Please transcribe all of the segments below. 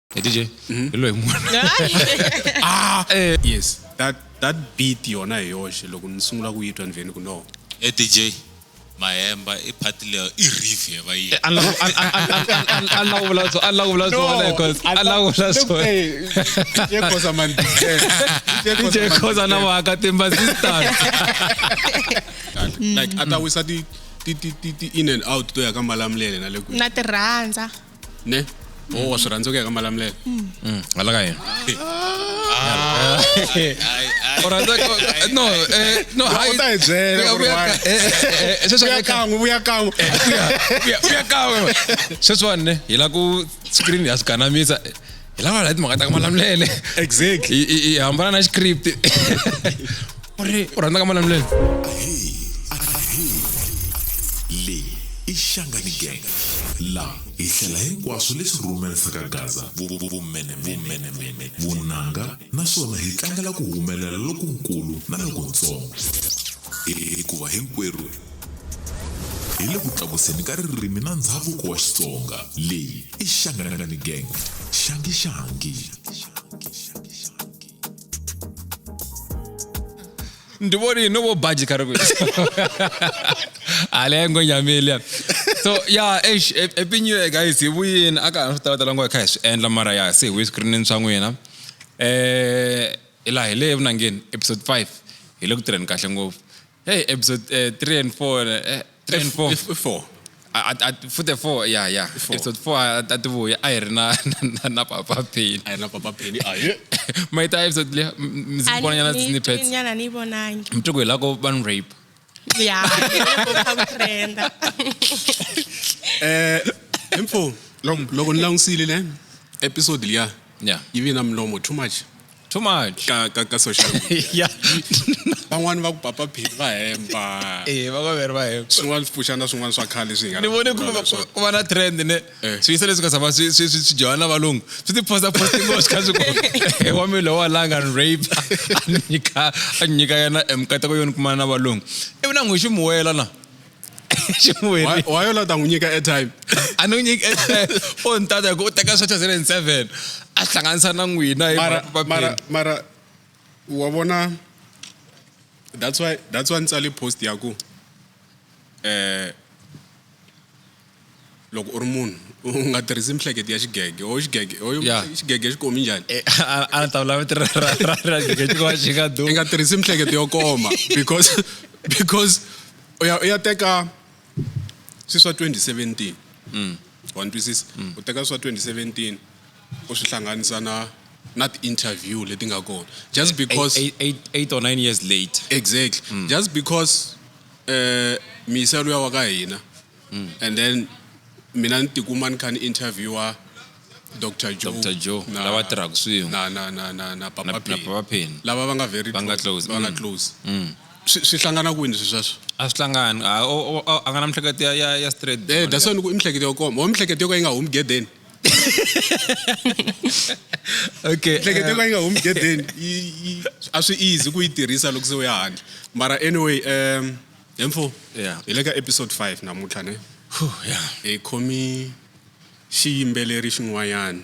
Hey DJ, hi loyi munhu. Ah, yes. That beat yona hi yoxe loko ni sungula ku yi twa ni vheni ku no. E DJ Mahemba i part leyo i riff ya va yi. A ni la ku vula swo, a ni la ku vula swona because a ni la ku vula swona. DJ Khoza man. DJ Khoza na Waka Timba Sisters. Like a ta wisa ti ti ti ti ti in and out to ya ka Malamulele na le kwihi. Na ti rhandza. Ne? Oh, wa swi rhandza ku ya ka Malamulele. Hala ka yena. U rhandza no, no, hayi. U ta hi byela ku ri why. Sweswi Vuya kan'we, vuya kan'we. Vuya kan'we. Sweswiwani ne, hi la ku screen ya swi ganamisa. Hi lava la timhaka ta ka Malamulele. Exactly. Hi hambana na script. U ri u rhandza ka Malamulele. Ahee, ahee. Leyi i Shangani Gang. La hi hlela hinkwaswo leswi rhumerisaka Gaza, vumenemene, vunanga naswona hi tlangela ku humelela lokunkulu na lokuntsongo. Hikuva hinkwerhu hi le ku tlakuseni ka ririmi na ndzhavuko wa Xitsonga. Leyi i Shangani Gang. Xangi xangi. Ndi voni no vo baji kha ri ku. Ale ngo nyamile. So yeah, eish, happy new year guys. Hi vuyini a ka ha ri swi tala tala ngo hi kha hi swi endla mara ya se hi vuye screenini swa n'wina. Hi laha hi le evunangeni episode 5 hi le ku tirheni kahle ngopfu. Hey, episode 3 and 4, 3 and 4. If 4. Futhi 4, yeah, yeah. Four. Episode 4 a ti vuya a hi ri na Papa Penny. A hi ri na Papa Penny, ahe. Mayita episode liya, mi A vona nyana ni snippets. twi nyana ni yi vonangi. Mi twi ku hi lava ku va ni rape. Ya, hi loko kha ku trenda. Mfo, loko ni langusile ne, episode liya, Yeah. yi vi na milomo too much. Too much. Ka social media. Yeah. Van'wani va ku Papa Penny va hemba. Va nga veri va hemba. Swin'wana swi pfuxa na swin'wana swa khale leswi hi nga Ni vone ku va na trend ne. Swiyisa leswi nga tshama swi dyiwa na valungu. Swi ti posta posti ngopfu swi kha swi ku, wa mina lowa langa ni rape. A nyika yena mikateko yo ni kumana na valungu. Ivi na n'wi xi muwela na. Xi muweli. Why u la ta n'wi nyika airtime? A ni n'wi nyiki airtime. O ni tata hi ku u teka swa 2007. A hlanganisa na n'wina hi Mara, Papa mara, Penny. mara, wa vona, that's why ni tsale post ya ku, loko u ri munhu, u nga tirhisi miehleketo ya xigege, o xigege, o Yeah. xigege xi komi njhani? A ni ta vula vito ra xigege xi ko xi nga dumi. I nga tirhisi miehleketo yo koma because u ya teka swi swa 2017. Wa ni twisisa? U teka swa 2017 u swi hlanganisa na ti-interview leti nga kona. Just because 8 or 9 years late. Exactly. Just because miyisa luya wa ka hina. And then mina ni tikuma ni kha ni interviewa Dr. Joe. Dr. Joe, na lava tirhaka swin'we. Na, na, na, na, na Papa Na Penny. Papa Penny. Lava va nga very Va nga close. close. Va nga close. Swi hlangana kwini swi sweswo? A swi hlangani. A, o, o, o, a nga na miehleketo ya straight. That's why ni ku i miehleketo yo koma. Wa miehleketo yo ka yi nga humi gedeni. Okay. Miehleketo yo ka yi nga humi gedeni, a swi easy ku yi tirhisa loko se u ya handle. Mara anyway, Mfo, Yeah. hi le ka episode 5 namuntlha ne. Whew, yeah. Hi khomi xiyimbeleri xin'wanyana.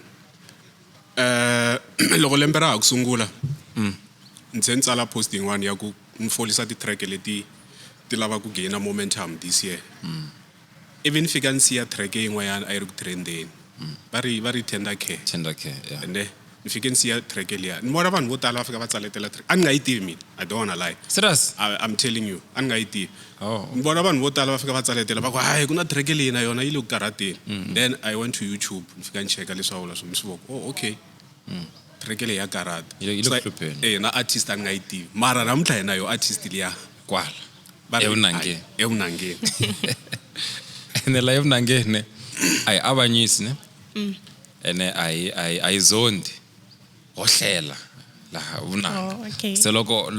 Loko lembe ra ha ku sungula, ni tlhe ni tsala post yin'wana ya ku ni folisa ti-track leti ti lava ku gain momentum this year. Ivi ni fika ni siya track yin'wanyana a yi ri ku trendeni. Va ri Tender Care. Tender Care, yeah. Ende ni fike ni siya track liya. Ni vona vanhu vo tala va fika va tsaletela track. A ni nga yi tivi mina. I don't want to lie. Serious? I'm telling you, a ni nga yi tivi. Oh. Ni vona vanhu vo tala va fika va tsaletela va ku, hayi, ku na track leyi na yona yi le ku karhateni. Then I went to YouTube, ni fika ni cheka leswi va vula swona, ni swi vona, oh, okay. Track leyi ya karhata. Yi le So, ku hlupheni. na artist a ni nga yi tivi. Mara namuntlha hina yo artist liya. Kwala. Va ri, Evunangeni. Hayi, evunangeni. Ene la evunangeni ne, a hi avanyisi ne. Ene a hi zondi. Ho hlela laha vunanga. Oh, okay. Se loko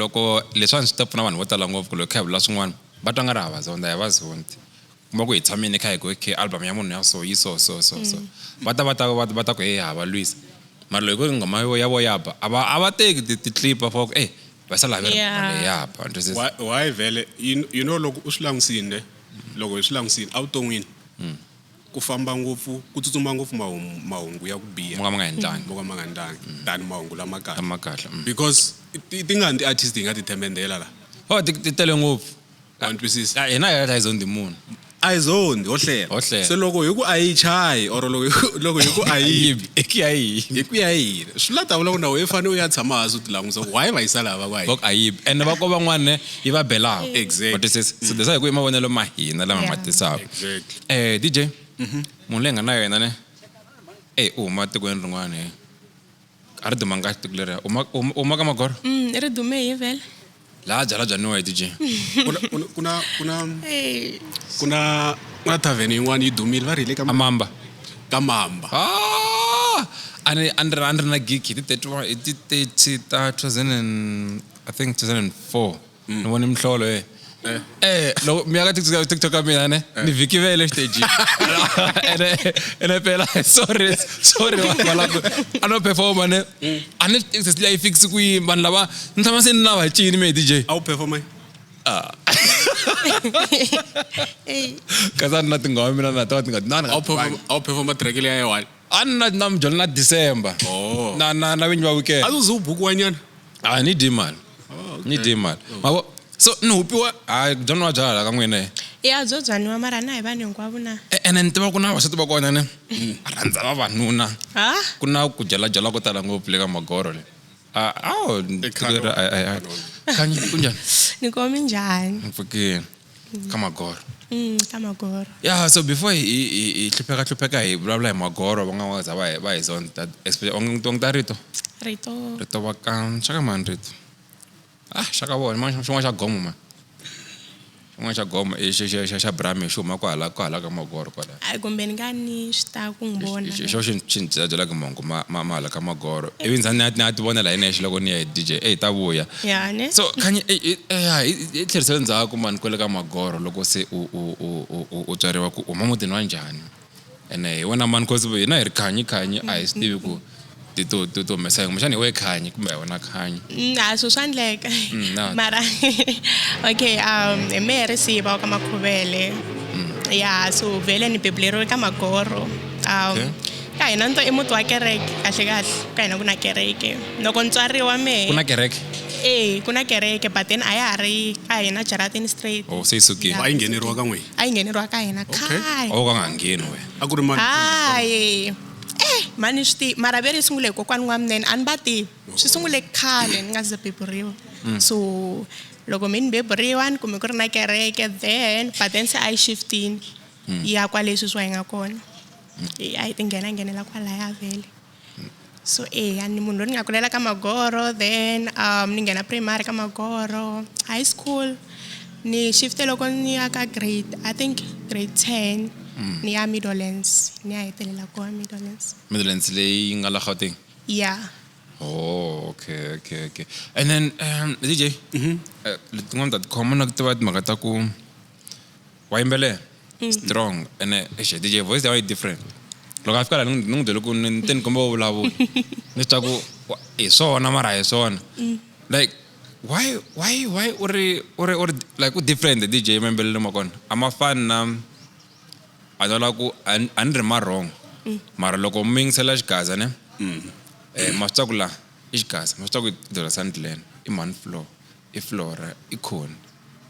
leswiwani swi ta pfuna vanhu vo tala ngopfu ku loko kha hi vula swin'wana va twa nga ri ha va zonda, hi va zondi. Kuma ku hi tshamile kha hi ku, okay, album ya munhu ya so yi so, so, so, so. Va ta, va ta, va ta, va ta ku, hey, ha va lwisa. Mara loko ku ri nghoma ya vo ya ba, a va teki ti-clip va ku, hey, va sala va ri Yeah. leyi ya ba, twisisa? Why, why vele? You know, loko u swi langusile ne? Loko hi swi langusile, evuton'wini, Ku famba ngopfu, ku tsutsuma ngopfu mahungu ya ku biha. Mo ka ma nga endlangi. Mo ka ma nga endlangi than mahungu lama kahle. Lama kahle. Because ti nga ni ti-artist hi nga ti themendela la. Oh, ti tele ngopfu. Wa ni twisisa? Ah, hina hi a hi zondi munhu. A hi zondi, ho hlela. Ho hlela. Se loko hi ku a yi chayi or loko hi ku a yi Yibi, i ku ya hi hi ku ya hi yini, swi la ta vula ku na wehe i fanele u ya tshama hansi u ti langusa ku why va yisa laha va ku a yi Va ku a yibi ene va ko van'wana ne yi va belaka. Exactly. Wa twisisa? So that's why hi ku i mavonelo ma hina lama ma tisaka. Exactly. DJ, munhu loyi hi nga na yena ne, u huma tikweni rin'wana he. A ri dumanga kahle tiko leriya. U huma ka Magoro? I ri dume hi vhele. Laha byalwa bya nwiwa hi DJ. Ku na Hey. ku na tavern yin'wana yi dumile, va ri hi le ka Amamba. Ka Mamba. Ah! A ni ri na gig hi ti 31, hi ti 30 ta 2000 and, I think 2004. Ni vone mihlolo eh. Loko mi ya ka TikTok ka mina ne, ni vhikivele xitejini. Ene phela sorry, sorry va la ku a no performa ne. A ni swi tivi yi fix ku yini vanhu lava ni tshama se ni na va cini me DJ. A wu performa? Hey. Kasi a ni na tinghoma mina na tona ti nga na A wu performa track leya ya one? A ni na mujolo na December. Oh. Na vinyi va weekend. A wu ze u bukiwa nyana? A ni dyi mali. Ni dyi mali. Mavo so ni hupiwa hayi byani wa byala ka n'wina eh. Ya byo byaniwa mara na hi vanhu hinkwavo na. Ene ni tiva ku na vavasati va kona ne. Rhandza vavanuna. Ha? Ku na ku jalajala ko tala ngopfu le ka Magoro le. Ah, aw, Ekhaya. Khanyi, kunjhani? Ni komi njhani? Ni pfukile. Ka Magoro. Ka Magoro. Yeah, so before hi hlupheka hi vulavula hi Magoro va nga za va hi zonda, especially onge ta rito. Rito. Rito va ka xaka mani rito. Ah, xaka vona, man, xin'wana xa gomo man. Xin'wana xa gomo i xa Brahmi xi huma kwahala ka Magoro kwala. Ai kumbe ni nga ni swi ta ku n'wi vona. Xo xi ni byelaka mahungu ma hala ka Magoro. Ivi ndzhaku ni ya ti vonela hi nexe loko ni ya hi DJ, ey ta vuya. Ya ne? So Khanyi, hi tlherisele ndzhaku mani kwale ka Magoro loko se u tswariwa ku u huma mutini wa njhani. Ene hi wena mani cause hina hi ri Khanyi Khanyi a hi swi tivi ku ti to to to humesa kumbexana hi wehe Khanyi kumbe hi wena Khanyi. A swo swa endleka. Na. Mara okay, hi mehe Risiva wa ka Makhuvele. Ya, so vhele ni bebuleriwe ka Magoro. Okay. Ka hina nto i muti wa kereke, kahle kahle. Ka hina ku na kereke. Loko ni tswariwa mehe. Ku na kereke? Eh, ku na kereke, but then a ya ha ri ka hina jaratini straight. Oh, se yi sukile. A yi ngheneriwa ka n'wina? A yi ngheneriwa ka hina Okay. khale. A wo ka nga ngheni wena. A ku ri mani? Hayi. Mani swi tivi, mara ve ri sungule hi kokwana wa mina, a ni va tivi. Swi sungule khale ni nga se beburiwa. So loko mi ni beburiwa ni kume ku ri na kereke then, but then se a yi shiftini. Yi ya kwale sweswi hi nga kona. A yi ti nghena nghenela kwalaya vhele. So a ni munhu loyi ni nga kulela ka Magoro, then ni nghena primary ka Magoro, high school ni shifte loko ni ya ka grade, I think grade 10. Ni ya Middlelands, ni ya hetelela kona Middlelands. Middlelands leyi nga la Gauteng? Yeah. Oh, okay, okay, okay. And then DJ, letin'wana ta tikhoma na ku tiva timhaka ta ku wa yimbelela strong ene eish, DJ voice ya wena yi different. Loko a fika laha ni n'wi byele ku ni te ni komba u vulavula. Ni swi twa ku hi swona mara a hi swona. Like why u ri like u different DJ mayimbelelo ma kona. A ma fani na a no la ku a ni ri ma wrong. Mara loko mi yingisela xigaza ne? Ma swi twa ku la i xigaza, ma swi twa ku i Dora Sandland, i Mani Floor, i Flora, i Khoni.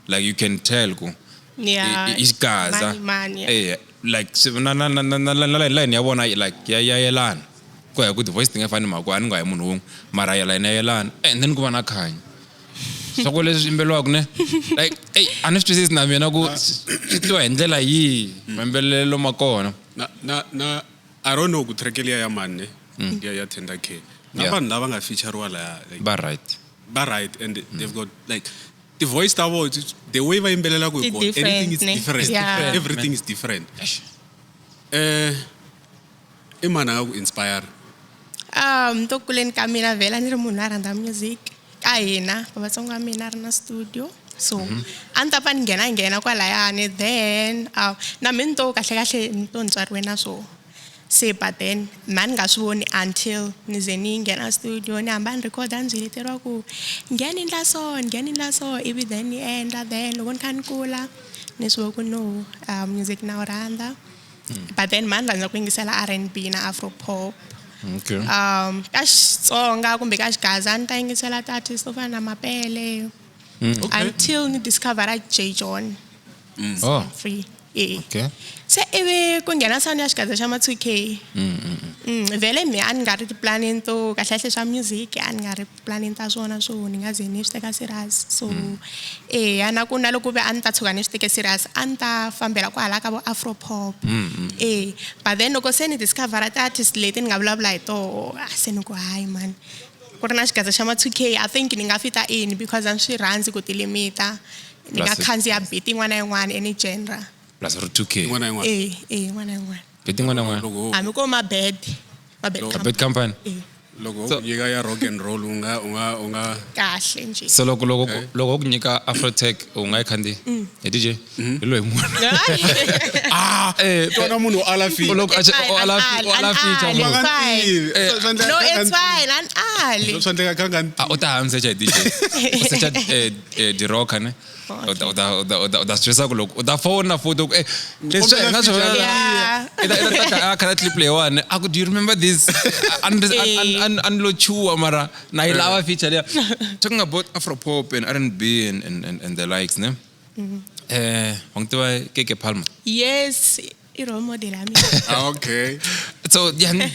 Like you can tell ku Yeah, i xigaza. mani, mani, yeah. Like swi na na na na na na line ya vona like ya yelana. Ku ya hi ku ti voice ti nga fani mhaka a ni nga hi munhu wun'we, mara ya line ya yelana. And then ku va na Khanyi. Swa ku leswi yimbeleriwaka ne? Like, ey, a ni swi twisisi na mina ku swi twiwa hi ndlela yihi mayimbelelelo ma kona. Na I don't know ku track liya ya mani ne? Ya Tender Care. Na vanhu lava nga featuriwa laya, like, Va right. Va right, and they've got like the voice ta vona, the way va yimbelelaka hi It's kona, anything is different, ne? different. Yeah. Everything is different. Eish. I mani a nga ku inspire? To kuleni ka mina vhela ni ri munhu a rhandza music. Ka hina, vatsongo wa mina a ri na studio. So, a ni ta pfa ni nghena nghena kwalayani, then na mina ni to kahle kahle ni to ni tswariwe na swona. Se but then na ni nga swi voni until ni ze ni nghena studio, ni hamba ni record-a ni byeleteriwa ku nghena endla so, nghena endla so, ivi then ni endla, then loko ni kha ni kula ni swi vona ku no, music na wu rhandza. But then mani rhandza ku yingisela R&B na afro pop. Okay. Ka Xitsonga kumbe ka Xigaza a ni ta yingisela ti-artist to fana na Mapele. Until ni discovera J John. Oh, Free. Eh. okay. Se ivi ku nghena sound ya Xigaza xa ma 2K. Vhele me a ni nga ri tiplanini to kahlekahle swa music a ni nga ri tiplanini ta swona swo ni nga ze ni swi teka serious. So eya na ku na loko ve a ni ta tshuka ni swi teke serious a ni ta fambela kwahala ka vo afro pop. Eh, but then loko se ni discovera ti-artist leti ni nga vulavula hi toho, ah, se ni ku hayi man. Ku ri na Xigaza xa ma 2K I think ni nga fita in because a ni swi rhandzi ku tilimita. Ni nga Plus- khandziya beat yin'wana na yin'wana any genre. Plus ri 2K. Yin'wana na yin'wana. Eh, eh, yin'wana na yin'wana. Beat yin'wana na yin'wana. Loko Hambi ko ma bad. Ma bad. A bad company. Eh, loko So- u nyika ya rock and roll u nga u nga u nga kahle nje. So loko loko loko ku nyika Afrotech u nga yi khandziyi? Hi DJ. Hi loyi munhu. Ah, Eh, twana munhu u ala u loko a It's fine, u ala an u ala ali, feature an munhu. ali. Fine. Fine. No, it's fine. An ali. Swa endleka kha nga Ah, u ta ha mi secha hi DJ. U secha di-rocker ne? U ta u ta u ta u ta u ta swi twisisa ku loko u ta fona futhi u ku eh leswi Kombela hi nga swi feature. vona Yeah. I ta i ta a kha clip leyiwani a ku do you remember this? A ni lo chuwa mara na yi lava feature liya. Talking about Afropop and R&B and the likes ne? Eh, wa n'wi tiva Keke Palmer. Yes, i role model ya mina. Ah, okay. So yeah, ni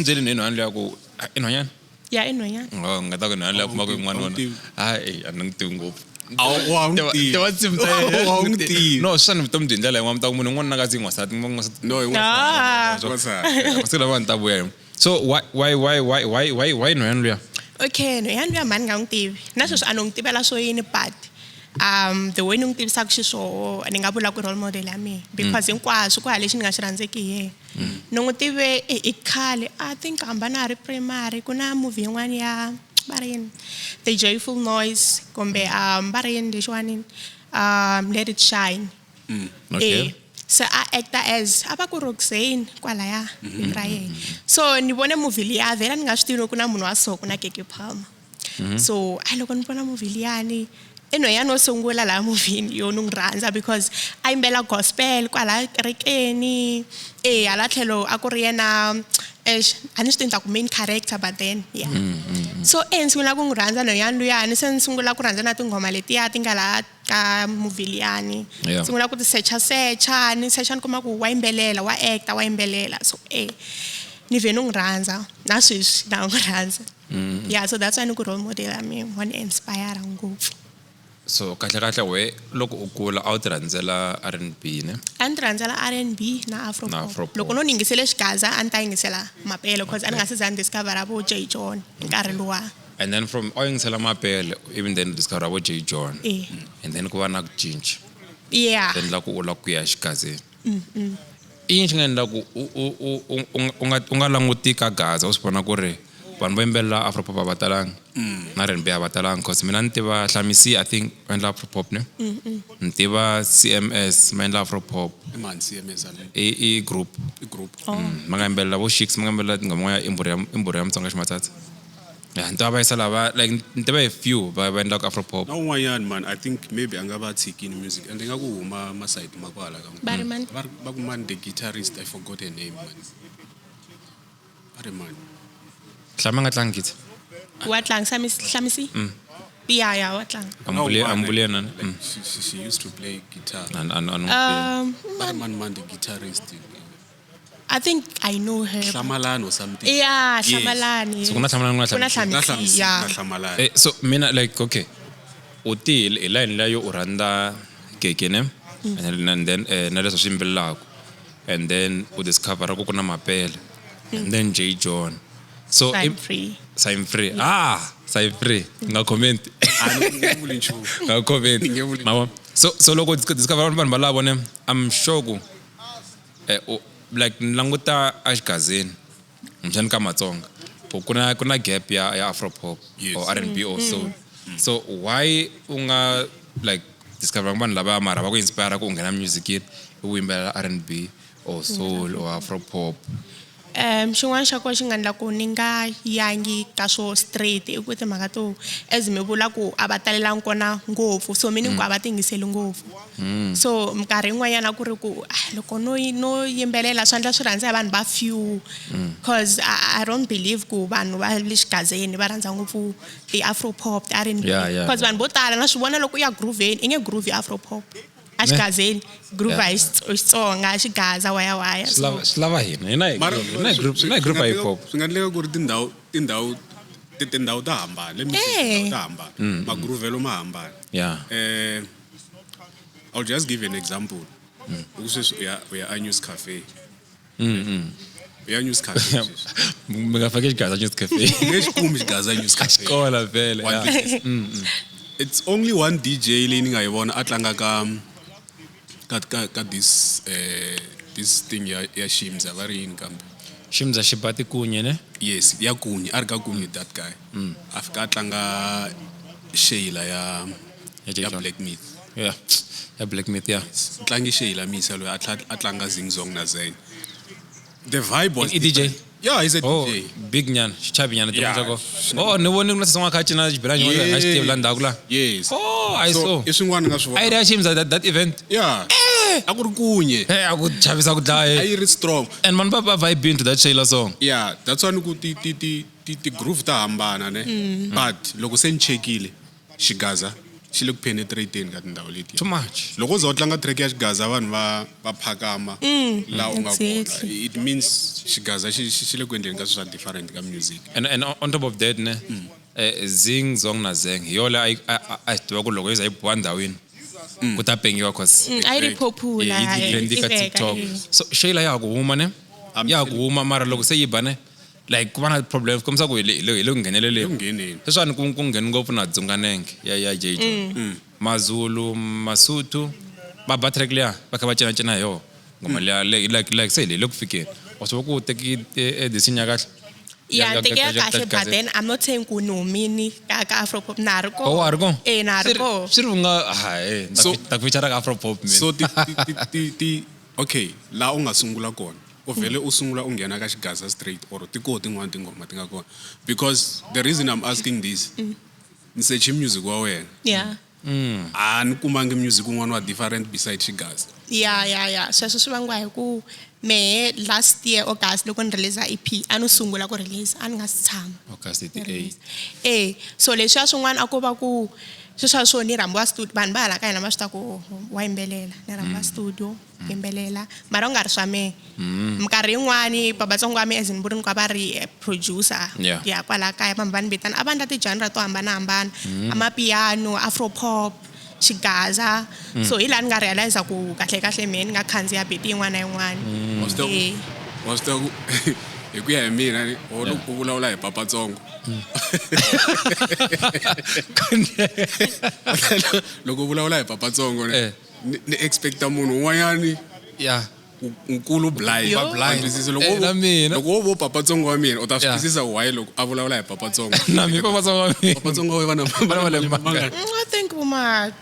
byeli ni nhwanyana liya ku i nhwanyana? Ya i nhwanyana. Oh, nga ta ku nhwanyana liya kuma ku i n'wana A wu wona. tivi. Hayi, a ni n'wi tivi ngopfu. A wu a wu n'wi tivi. Tiva tinsimu ta yena. A wu n'wi tivi. No, swi ni vutomi byi hi ndlela yin'wana mi ta ku munhu un'wana na ka n'wansati n'wansati. No, i Ah. n'wansati. Masiku lama ni ta vuya hi. So why nhwanyana luya? Okay, nhwanyana luya mhani nga n'wi tivi. Na sweswi a ni n'wi tivela swo yini but the way ni n'wi tivisaka xiswoho ni nga vula ku role model ya mina because hinkwaswo ku hava lexi ni nga xi rhandzeki hi yena. Ni n'wi tive i khale I think hamba na ha ri primary ku na movie yin'wana ya va ri yini The Joyful Noise kumbe va ri yini lexiwani Let It Shine. Okay. Eh, se a acta as a va ku Roxane kwalaya vito ra yena. So ni vone movie liya vhela ni nga swi tivi ku na munhu wa so ku na Keke Palmer. So a loko ni vona movie liyani i nhwanyana wo sungula laha movhini yo ni n'wi rhandza because a yimbela gospel kwalaya kerekeni. Eh, hala tlhelo a ku ri yena eish a ni swi tivi ni ta ku main character but then yeah. So eh ni sungula ku n'wi rhandza nhwanyana luyani se ni sungula ku rhandza na tinghoma letiya ti nga laha ka movie liyani. Yeah. Sungula ku ti secha secha ni secha ni kuma ku wa yimbelela wa actor wa yimbelela so eh ni vhe ni n'wi rhandza na sweswi na n'wi rhandza. Yeah, so that's why ni ku role model ya mina wa ni inspire ngopfu. So kahle kahle we loko u kula a wu ti rhandzela R&B ne? A ni ti rhandzela R&B na afro Na pop. Afro-pop. Loko no ni yingisele Xigaza a ni ta yingisela Mapele cause a ni nga se za ni discovera vo J John hi nkarhi luwa. And then from a wu yingisela Mapele even then discover vo J John. Eh. And then ku va na ku cinca. Yeah. Endla ku u lava ku ya xigazeni. I yini xi nga endla ku u nga languti ka Gaza u swi vona ku ri vanhu va yimbelela Afropop a va talanga na R&B a va talanga cause mina ni tiva Hlamisi I think va endla Afropop ne? Ni tiva CMS va endla Afropop. I mani CMS ale? I group. I group. Ma nga yimbelela vo Shicks ma nga yimbelela tinghoma ya Imburi ya Mutsonga Ximatsatsa. Yeah, ni tiva va yisa lava like ni tiva hi few va va endlaka Afropop. Na un'wanyana man I think maybe a nga va tshikini music and nga ku huma masayiti ma kwala ka Va ri mani? Va va ku man the guitarist I forgot her name man. Va ri mani? Hlama nga tlangi guitar. Wa tlanga Hlamisi? Yeah, yeah, wa tlanga. Ambule yena. Like, she used to play guitar. An Va ri mani man the guitarist. I think I know her. Hlamalani or something. Yeah, Yes. Hlamalani. So ku na Hlamalani, ku na Ku na Hlamisi. Na Hlamisi, Hlamisi, yeah. na Hlamalani. Eh, so mina like okay. U ti hi line leyo u rhandza Keke ne? And then na leswi swi yimbelelaka. And then u discover ku ku na Mapele. And then J John. So Sign free. Sign free. Ah, sign free. Nga comment. A ni nge vuli nchumu. Nga comment. Ni nge vuli Ma vona? So loko discover vanhu valavo ne, I'm sure ku like ni languta exigazini kumbexani ka Matsonga ku ku na gap ya Afropop Yes. or R&B or soul. So why u nga like discover vanhu lava mara va ku inspire ku u nghena musicini u yimbelela R&B or soul or Afropop? Xin'wana xa kona xi nga endla ku ni nga yangi ka swo straight i ku timhaka to as mi vula ku a va talelangi kona ngopfu, so meaning ku a va tingiseli ngopfu. So minkarhi yin'wanyana ku ri ku, ah, loko no yimbelela swi endla swi rhandza hi vanhu va few, cause I don't believe ku vanhu va le xigazeni va rhandza ngopfu ti-afro pop, ti-R&B. Cause vanhu vo tala na swi vona loko u ya grooveni, i nge groove afro pop a xigazeni, groove hi Xitsonga, xigaza, waya waya. Swi lava hina, hina hi Mara hina hi group, hina hi group ya hip hop. Swi nga endleka ku ri tindhawu ta hambana. Let me say tindhawu ta hambana. Magroovelo ma hambana. I'll just give an example. Ku sweswi u ya a News Cafe. U ya News Cafe sweswi. Mi nga faki xigaza News Cafe. U nge xi kumi xigaza News A Cafe. xikola vhele, One yeah. DJ. It's only one DJ leyi ni nga yi vona a tlanga ka this thing ya Shimza, va ri yini kambe? Shimza xi ba tikunye ne? Yes, ya kunye, a ri ka kunye that guy. A fika a tlanga Sheila Ya Jay ya John. Black Myth. Yeah. Ya Black Myth, yeah. Yes. Tlangi Sheila Misa loyi a tlha a tlanga Zing Zong na Zen. The vibe was I DJ? different. Yeah, he's a Oh, DJ. big nyana, xichavi nyana, Yeah. tin'wana ta kona. Oh, ni vone ku na sesonga kha cina xibelani xin'wana nga xi tivi la ndzhaku la. Yes. Oh, I So, saw. i swin'wana nga swi vona. A yi ri ya Shimza that event. Yeah. A ku ri kunye. Hey, a ku chavisa ku dlaya. A yi ri strong. And vanhu va vibe into that Sheila song. Yeah, that's why ni ku ti groove ta hambana ne. But loko se ni chekile xigaza xi le ku penetrateni ka tindhawu letiya. Too much. Loko u za u tlanga track ya xigaza vanhu va phakama laha u nga kona. It means xigaza xi le ku endleni ka swilo swa different ka music. And on top of that ne, Zing Zong na Zeng hi yona a swi tiva ku loko yi za yi biwa ndhawini ku ta pengiwa cause A yi ri popular, yi trendi ka yi tiveka, TikTok. eh. So Sheila ya ha ku huma ne, ya ha ku huma mara loko se yi ba ne, like ku va na problem kombisa ku hi le ku ngheneleleni. Ku ngheneni. Sweswiwani ku ngheni ngopfu na Dzunganenge ya Jay John. Mazulu, Masotho va ba track liya va kha va cinacina hi yona ngoma liya, like se hi le ku fikeni. Wa swi vona ku u teki decision ya kahle. Ya, teke ya kahle, but then I'm not saying ku ni humini ka afro pop, na ha ri kona. Oh, wa ha ri kona? Eh, na ha ri kona. Swi ri u nga, hayi, ta ku feature ka afro pop mina. So ti okay, laha u nga sungula kona, u vhele u sungula u nghena ka xigaza straight or ti koho tin'wana tingoma ti nga kona? Because the reason I'm asking this, ni search music wa wena. A ni kumangi music wun'wana wa different beside xigaza. Yeah. Sweswo swi vangiwa hi ku mehe last year August loko ni release EP, a ni sungula ku release, a ni nga si tshama. August 88. Eh, so leswiya swin'wana a ko va ku sweswiya swo ni rhambiwa studio, vanhu va hala ka hina va swi ta ku wa yimbelela, ni rhambiwa studio yimbelela, mara u nga ri swa mehe. Minkarhi yin'wani papatsongo wa mehe as ni vuri ni ku a va ri producer ya kwala kaya, vanhu va ni vitana a va endla ti-genre to hambanahambana, amapiano, afro pop, xigaza. So hi laha ni nga realize ku kahle kahle mehe ni nga khandziya beat yin'wana na yin'wana. Wa swi tiva ku- wa swi tiva ku hi ku ya hi mina ni, ho loko u vulavula hi papatsongo. Loko u vulavula hi papatsongo ni, ni expecta munhu un'wanyani nkulu blind. Yo. Va blind. Twisisa. Loko Na mina. Loko wo vo papatsongo wa mina, u ta swi twisisa why loko a vulavula hi papatsongo. Na mina papatsongo wa mina. Papatsongo wa vana Vana va le va mangani. I think vuma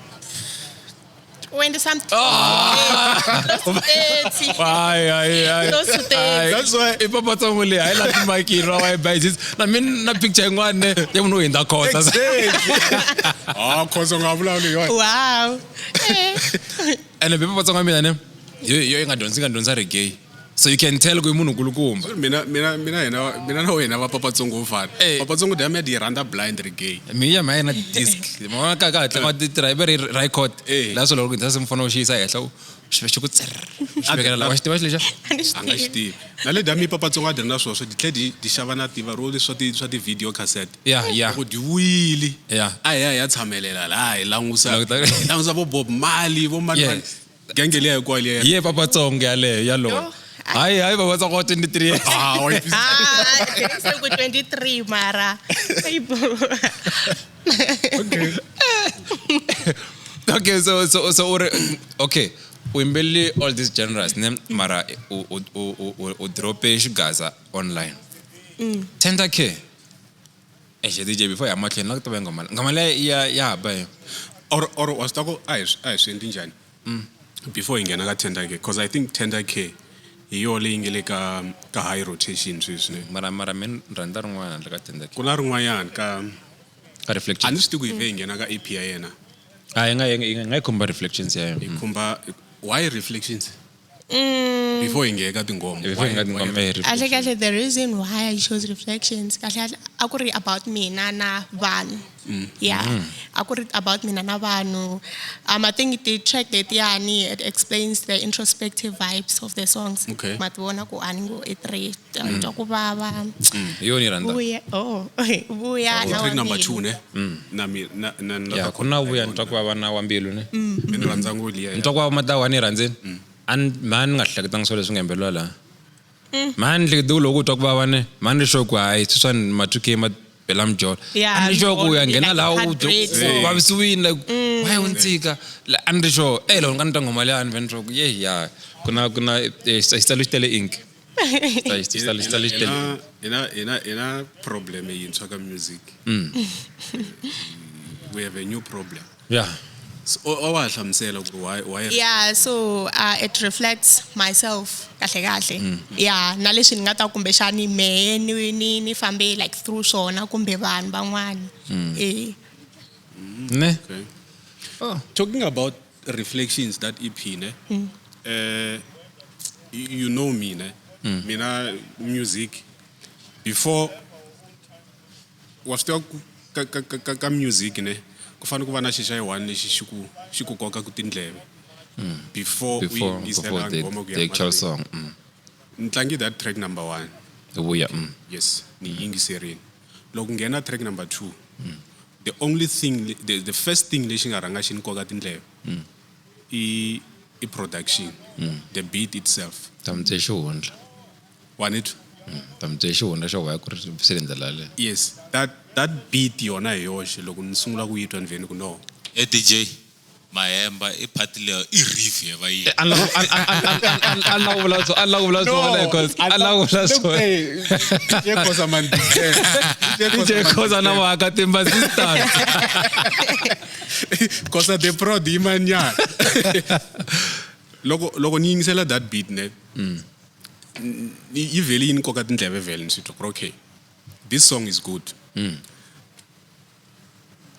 20 something. Close to 30. Hayi, hayi, hayi. Close to 30. Hayi. That's why I papatsongo leyi a yi lavi makini ra wa yi bayizisa. Na mina na picture yin'wana ne ya munhu wo hundza khosa. Exactly. Ah, khosa u nga vulavuli hi yona. Wow. Ene be papatsongo wa mina ne, yo yi nga dyondzisi, yi nga dyondzisa reggae. So you can tell ku i munhu nkulukumba. Mina hina, mina na wena va papatsongo wo fana. Papatsongo dya mina di rhandza blind reggae. Mi ya ma na disc. Ma ka ka hatla ma ti tirha i ve ri record. Laha swilo loko ndzi mfana u xi yisa henhla u xi ku tsrr. Xi vekela la wa xi tiva xi lexa? A ni swi A nga xi tivi. tivi. Na le dya mi papatsongo a dyi ri na swona swo di tlhe di xava na tiva ro leswi swa ti video cassette. Yeah, yeah. Loko di vuyile. Yeah. A hi ya hi ya tshamelela laha hi langusa. Loko ta- Hi langusa vo Bob Marley, vo mani mani. Yes. Genge liya hinkwayo liya. Hi ye papatsongo yaleyo yalowo. Yo. Hayi, hayi papatsongo wa 23 years. Ah, wa yi twisisa. Ah, se ku 23 mara. Ayibo. Okay. Okay, so uri okay, u yimbelele all these genres ne, mara u drope xigaza online. Tender Care. Eish, DJ, before ya mahlweni na ku tiva nghoma. Nghoma leyi ya haba hi. Or wa swi tiva ku a hi swi endli njhani? Before hi nghena ka Tender Care, because I think Tender Care Hi yo leyi nge le ka high rotation sweswi ne. Mara mina ni rhandza rin'wana handle ka Tender Ku na rin'wanyana ka Ka reflections. A ni swi tivi ku hi vhe hi nghena ka EP ya yena. Ah, yi nga yi khumba reflections ya yena. Hi khumba why reflections? Before hi nghena ka tinghoma. Before hi nga tinghoma, eh, Kahle kahle, the reason why I chose reflections, kahle kahle, a ku ri about mina na vanhu. Yeah, a ku ri about mina na vanhu. I think the track letiyani, it explains the introspective vibes of the songs. Okay. Ma ti vona ku a ni ngo i three twa ku vava. Hi yona yi rhandza. Vuya, oh, vuya Oh, na track wa number mbilu. 2 ne. Na mi na na na Ya, ku na vuya ni twa ku vava na wa mbilu ne. Ni rhandza ngopfu liya. Ni twa ku vava matawa ni yi rhandzini. A ni mhani ni nga hleketanga swilo leswi nga yimbeleriwa laha. Mhani ni hlekete ku loko u twa ku vava ne, mhani ni sure ku hayi sweswiwani ma 2K ma bela mijolo. Yeah, A ni sure ku u ya like nghena laha u heartbreak. u vavisiwile like why u ni tshika? Like, a ni ri sure eh loko ni nga ni twa nghoma liya ni ve ni sure ku ye ya ku na xitsalo xi tele ink. Xitsalo xi tele ink. Ina problem yintshwa ka music. We have a new problem. Yeah. So o wa hlamusela ku why Yeah, so it reflects myself kahle kahle. Yeah, na leswi ni nga ta kumbexani mehe ni fambe like through swona kumbe vanhu van'wana. Eh. Ne? Okay. Oh. Talking about reflections, that EP, ne? You know me, ne? Mina music before wa swi tiva ku ka music ne, ku fanele ku va na xi xa yi one lexi xi ku koka ku tindleve before u Before yingisela before the, nghoma ku ya the actual mahlweni. song. Ni tlangi that track number 1. Vuya. Yes, ni yingiserini. Loko nghena track number 2, the only thing, the first thing lexi nga rhanga xi ni koka tindleve i production, the beat itself. Ta mi bye xihundla. Wa ni twa? Ta mi bye xihundla xo why ku ri swi le ndlela yaleyo. Yes, that beat yona hi yoxe loko ni sungula ku yi twa ni vheni ku no. E DJ Mahemba i part leyo i riff ya va yi. A ni la ku vula a ni la ku vula swona because a ni la ku vula swona. DJ Khoza man. DJ Khoza na Waka Timba Sisters. Khoza the prod yimanyana. Loko ni yingisela that beat ne. Yi vhele yi ni koka tindleve vhele ni swi twa ku ri okay. This song is good.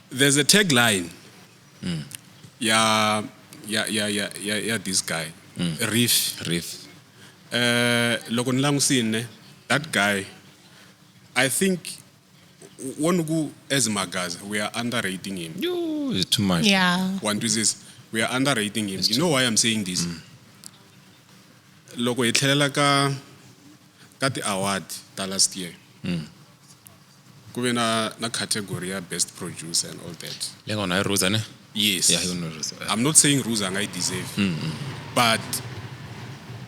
There's a tagline. Ya this guy. Riff. Riff. Loko ni langusini ne, that guy, I think one ku as Magaza, we are underrating him. Yo, it's too much. Yeah. One is we are underrating him. You know why I'm saying this? Loko hi tlhelela ka ti award ta last year. Ku ve na category ya best producer and all that. Le nga na Rosa ne? Yes. Yeah, you know Rosa. I'm not saying Rosa nga yi deserve. But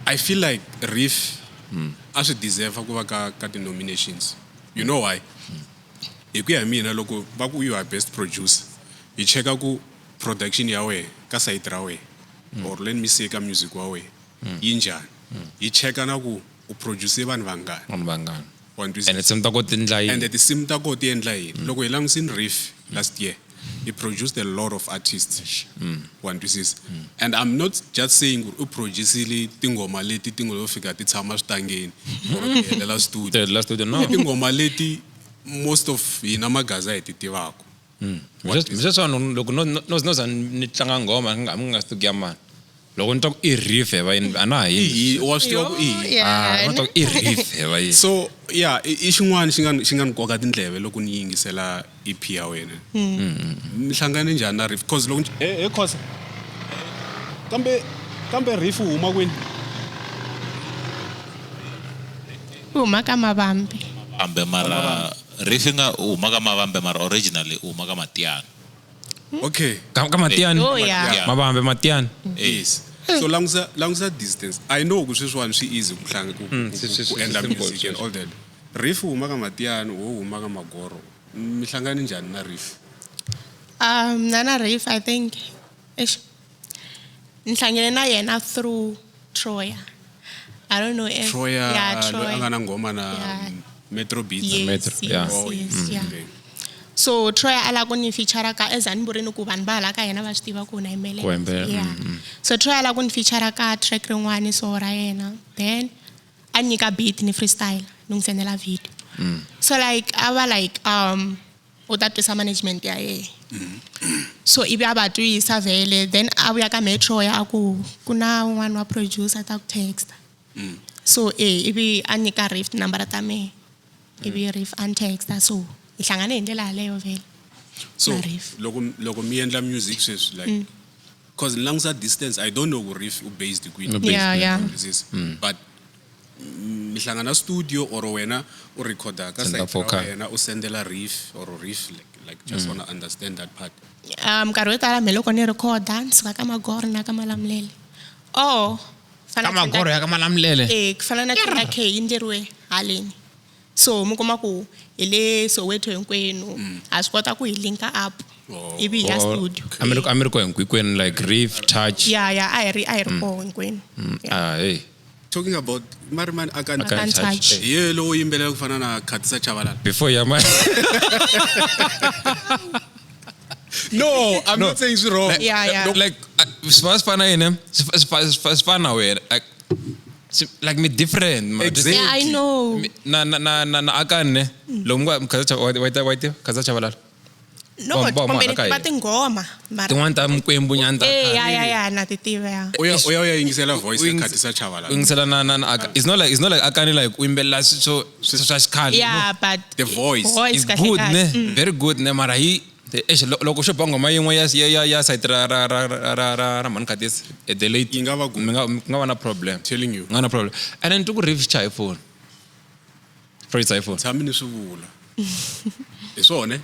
I feel like Riff a swi deserve ku va ka ti nominations. You know why? Hi ku ya hi mina loko va ku you are best producer, hi cheka ku production ya wena ka side ra wena or let me say ka music wa wena yi njhani. Hi cheka na ku u produce vanhu vangani. Vanhu vangani. Wa ni twisisa? And tinsimu ta ko ti endla And yini? tinsimu ta koho ti endla yini. Loko hi langusini Riff last year, he produced a lot of artists. Wa ni twisisa? And I'm not just saying ku u producile tinghoma leti ti ngo lo fika ti tshama switangeni or ti helela studio. The last studio no. I tinghoma leti most of hina Magaza hi ti tivaka. Sweswiwani loko no za ni tlanga nghoma ni nga swi tivi ya mani. Loko ni twa ku i riff he va yini a na ha I yini. hi wa swi tiva ku i hi. Ah, ni twa ku i riff he va yini. So yeah, i xin'wana xi nga ni koka tindleve loko ni yingisela EP ya wena. Mi hlangane njhani na Riff? Cause loko he Khoza. Kambe Riff u huma kwini? U huma ka Mavambe. Vambe mara Riff nga u huma ka Mavambe mara originally u huma ka Matiana. Okay. Ka Matiani. Oh, yeah. Mavambe Matiani. Yes. So langusa distance. I know ku sweswiwani swi easy ku hlanga ku endla swi simple music and all that. Riff u huma ka Matiani, wo huma ka Magoro. Mi hlangane njhani na Riff? Na Riff, I think eish, ni hlangane na yena through Troya. I don't know if Troya, yeah, loyi a Troya. nga na nghoma na Yeah. Metro Beats. Yes, Metro, yes, yeah. Oh, yes, yeah. Okay. So Troy a lava ku ni feature ka as a ni vurini ku vanhu va hala ka yena va swi tiva ku na yimbelela. Ku yimbelela, Yeah. So Troy a lava ku ni feature ka track rin'wani so ra yena. Then a nyika beat ni freestyle ni n'wi sendela video. So like a va like u ta twisa management ya yena. So ivi a va twisa vhele then a vuya ka metro ya a ku ku na un'wana wa producer ta ku texta. So ivi a nyika Rift nambara ta mehe. Ivi Rift a ni texta so hi hlangane hi ndlela yaleyo vhele. So Na Riff. loko mi endla music sweswi like cause ni langusa distance I don't know ku Riff u based kwini. U based Yeah, yeah. This but mi hlangana studio or wena u recorda ka Senda side ra vocal. wena u sendela Riff or Riff like just wanna understand that part. Nkarhi wo tala me loko ni recorda ni suka ka Magoro na ka Malamulele. Or Ka Magoro ya ka Malamulele. Ku fana na Thinda K yi endleriwe haleni. So mi kuma ku hi le Soweto hinkwenu ha swi kota ku hi linka up Oh. ivi hi ya studio. A mi ri ko hinkwenu like Riff, Touch. Yeah, yeah, a hi ri koho hinkwenu. Yeah. Ah, hey. Talking about Mariman Akan Akan Akan Touch. Touch. Hi ye lowo yimbelela ku fana na Khatisa Chabalala. Before ya ma No, I'm No. not saying it's wrong. Yeah, yeah. Like swi fana yini? Swi fana wena. Like like mi different. Ma. Just- Exactly. Yeah, I know. Na na na na na Akan ne. Loko mi nga Khatisa wa tiva Khatisa Chabalala. No, Ba- ba- kumbe ni ka tiva yena. tinghoma mara Tin'wani ta mikwembu nyana ta Eh, ya ya ya na ti tiva ya. Uya uya uya yingisela voice ya Uyingis- Khatisa Chabalala. yingisela na na na Akan. It's not like Akani like u yimbelela swo swa xikhale. Yeah, but The voice voice It's kahle good kahle. ne. Very good ne mara hi eish loko xo ba nghoma yin'we ya side ra ra ra ra ra ra mhani Khatisa the late Yi nga va good. mi nga ku nga va na problem. Telling you. Nga na problem. And then ku Riff cha iPhone. First iPhone. Tshami ni swi vula. Hi swona?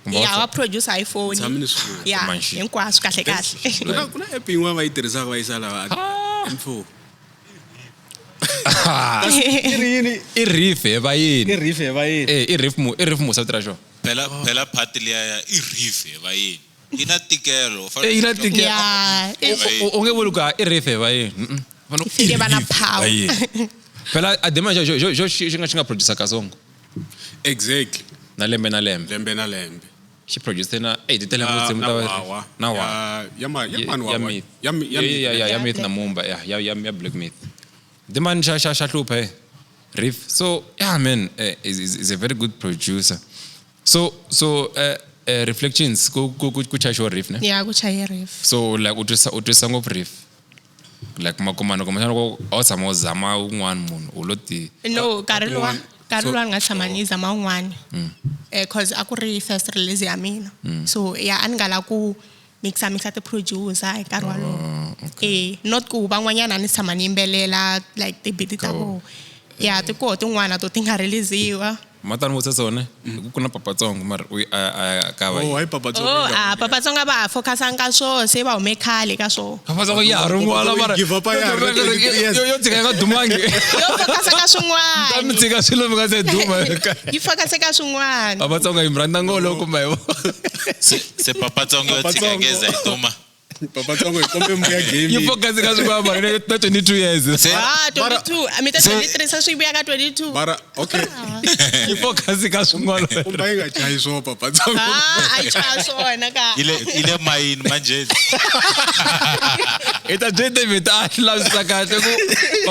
Kumbe Yeah, wa producer iPhone. Tshami ni swi vula. Yeah, Manxi. hinkwaswo kahle kahle. Ku na app yin'wana va yi tirhisaka va yisa laha M4. I Riff he va yini? Riff hi va yini? Eh, i Riff mu i Riff musa vito ra xona. Phela phela part liya ya i Riff hi va yini. Yi na ntikelo. Eh, yi na ntikelo. Yeah. U nge vuli ku i Riff he va yini. Yi fike va na power. Va yini. Phela Adema xo xo xi nga xi nga producer Kasongo Exactly. na lembe na lembe. Lembe na lembe. Xi producer na eh ti tele ngopfu Na ta Wawa. na Wawa. Ya ma ya mani Ya Wawa. Myth. Ya Ya ya ya ya Ya Myth na Black. Mumba ya ya ya Black Myth. Dimani xa xa xa hlupha eh. Riff. So yeah man is a very good producer. So reflections ku ku ku chaxiwa Riff ne. Yeah, ku chaye Riff. So like u twisa ngopfu Riff. Like makumana kumbexana loko a wu tshama u zama un'wana munhu u lo ti No, nkarhi luwa nkarhi luwa ni nga tshama ni zama un'wana. Cause a ku ri first release ya mina. So yeah, a ni nga la ku mixa mixa ti-producer hi nkarhi wolowo. Eh, not ku van'wanyana a ni tshama ni yimbelela like ti-beat ta vona. Yeah, ti koho tin'wana to ti nga release-iwa. Matani vutisa swona hi ku na Papatsongo mara u a ka va Oh, hayi Papatsongo. Oh, ah, Papatsongo a va ha focus-angi ka swona, se va hume khale ka swona. Papatsongo ya ha ri n'wana mara Give up ya ha ri 23 years. yo tshika yi nga dumangi. Yo focus-a ka Ta mi swin'wana. tshika swilo mi nga se duma. Yi focus-e ka swin'wana. Papatsongo yi mi rhandza ngopfu loko kumbe hi vona. Se Papatsongo yo tshika Papatsongo. ngeza yi duma. Papatsongo hi kombe mbuya Yi game. focus ka swin'wana mara na 22 years. Se Ah, 22. Mi ta 23 se swi vuya ka 22. Mara okay. Yi focus ka swin'wana. Kumba yi nga chayi swo Papatsongo. Ah, a yi chaya swona ka. yi le mayini manje. I ta bye David a lavisisa kahle ku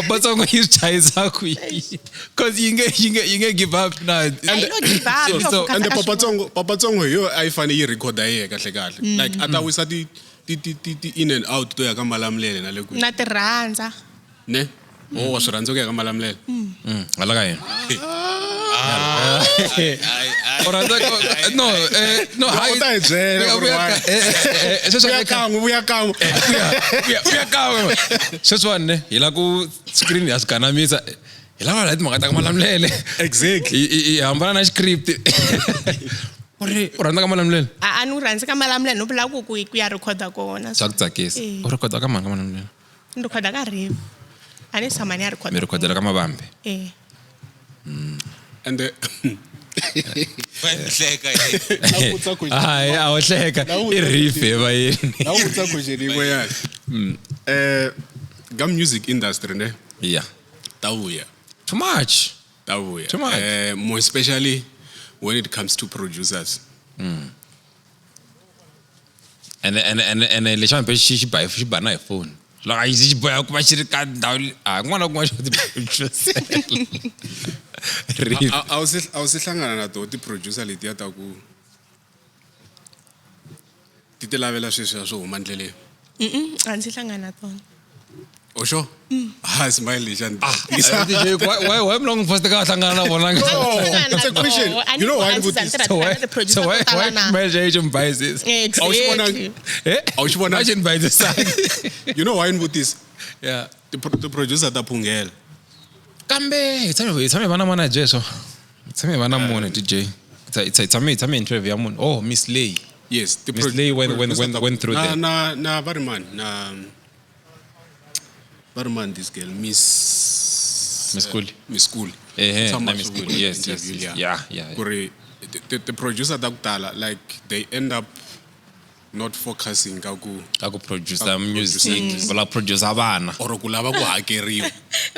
Papatsongo yi swi chayisa ku yini. Cause yi nge give up na. A yi lo give up, yo focus And the ka swin'wana. Papatsongo hi yo a yi fane yi recorda yena kahle kahle. Like a ta wisa ti ti ti ti ti in and out to ya ka Malamulele na le kwihi. Na ti rhandza. Ne? Oh, wa swi rhandza ku ya ka Malamulele. Hala ka yena. U rhandza no no hayi. U ta hi byela ku ri why. Sweswi Vuya kan'we, vuya kan'we. vuya kan'we. Sweswiwani ne hi la ku screen ya swi ganamisa. Hi lava la timhaka ta ka Malamulele. Exactly. Hi hambana na script. U ri u rhandza ka Malamulele? A ni rhandzi ka Malamulele no vula ku ku ya recorda kona. Swa ku tsakisa. Eh. U rhekhoda ka mani ka Malamulele? Ni recorda ka Riff. A ni tshama ni ya recorda. Mi rhekhodela ka Mavambe. Eh. And the Va hleka hi. Na vutisa question. Hayi a wu hleka. Na vutisa I Riff he va yini. Na vutisa question yin'wanyana. Ka music industry ne Yeah. ta vuya. Too much. Ta vuya. Too much. More especially when it comes to producers. Ene ene ene ene lexiwani pe xi xi ba xi ba na hi phone. Loko a xi boha ku va xi ri ka ndhawu a kun'wana na kun'wana xo ti producer. Riff. A wu se a wu se hlangana na toho ti-producer letiya ta ku ti ti lavela sweswiya swo huma ndleleni. A ndzi hlangana na tona. O sure? Ah, smile lexiya ni DJ, why mi long first ka hlangana na vona? No, it's a question. You know why vutisa? So why so why smile xi mbayisisa? A wu xi Exactly. vonangi? A wu xi vonangi? A xi ni bayisisanga. You know why ni vutisa? Yeah. Ti-producer ta phungela. Kambe hi tshame hi va na manager so. Hi tshame hi va na munhu DJ. Hi tshame interview ya munhu. Oh, Miss Lay. Yes, ti Miss Lay producer ta- went through na, that. Na va ri mani? Na va ri mani this girl? Miss Miss Kuli. Miss Kuli. Ehe, Tshama na Miss swi Kuli. Yes, interview yes. liya. Yeah. Ku ri ti-producer ta ku tala like they end up not focusing ka ku Ka ku producer Ka ku music, producer. va lava producer vana. or ku lava ku hakeriwa.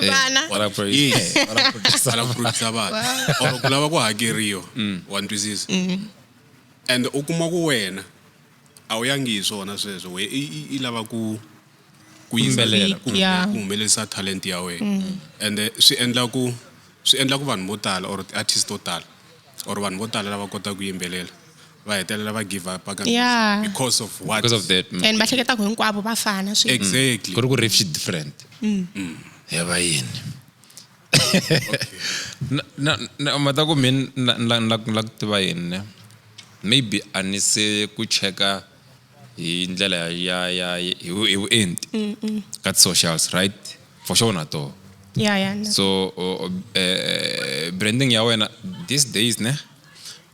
Vana. Va lava Yes. va lava producer Va lava ku producer vana. Or ku lava ku hakeriwa. Wa ni twisisa? And u kuma ku wena a wu yangi hi swona sweswo we i lava ku yisa Yimbelela. Yeah. ku humelerisa talent ya wena and swi endla ku vanhu vo tala or ti-artist to tala or vanhu vo tala lava kotaka ku yimbelela va hetelela va give up ka Yeah. because of what Because of that. And va hleketa ku hinkwavo va fana swi. Exactly. Ku ri ku riff xi different. Ya va yini? Na mata ku mina na ku tiva yini ne? Maybe a ni se ku cheka hi ndlela ya hi vuenti ka ti-socials, right? For sure na toho. Yeah, no. So branding ya wena these days ne?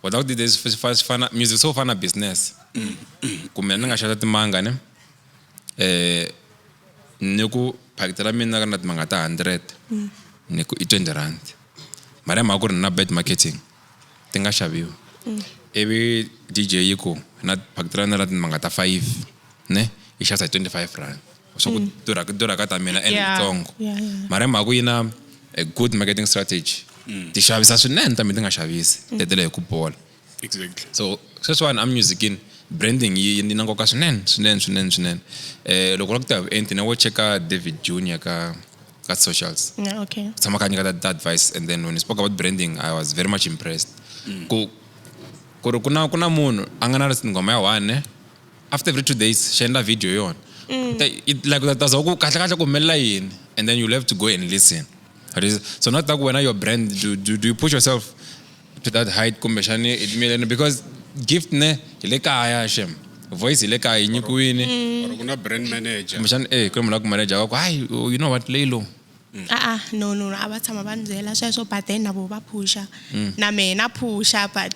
Without these days swi fana music so fana business. Kumbe ni nga xava timanga ne? Ni ku phakiti ra mina na timanga ta 100 ni ku i 20 rand. Mara hi mhaka ku ri ni na bad marketing ti nga xaviwi. Ivi DJ yi ku na phakiti ra mina ra timanga ta 5 ne yi xavisa hi 25 rand. Swa ku durha ku durha ka ta mina and yitsongo. Yeah. Mara hi mhaka ku yi na a good marketing strategy. Ti xavisa swinene ta mina ti nga xavisi. Tetele hi ku bola. Exactly. So sweswiwani a musicini branding yi na nkoka swinene swinene swinene swinene. Loko u lava ku tiva vuenti na wo cheka David Junior ka socials. Yeah, okay. Tshama kha nyika that advice and then when he spoke about branding I was very much impressed. Ku ri ku na munhu a nga na nghoma ya one ne after every 2 days xi endla video yona. Like u ta za ku kahle kahle ku humelela yini and then you'll have to go and listen. So not that wena your brand do you push yourself to that height kumbexani it mean because gift ne hi le kaya shem voice hi le kaya yi nyikiwini Or ku na brand manager. kumbexani ku ri munhu la ku manager wa ku hayi you know what lay low. Ah ah, no, a va tshama va ni byela sweswo but then na vo va phusha. Na mehe na phusha but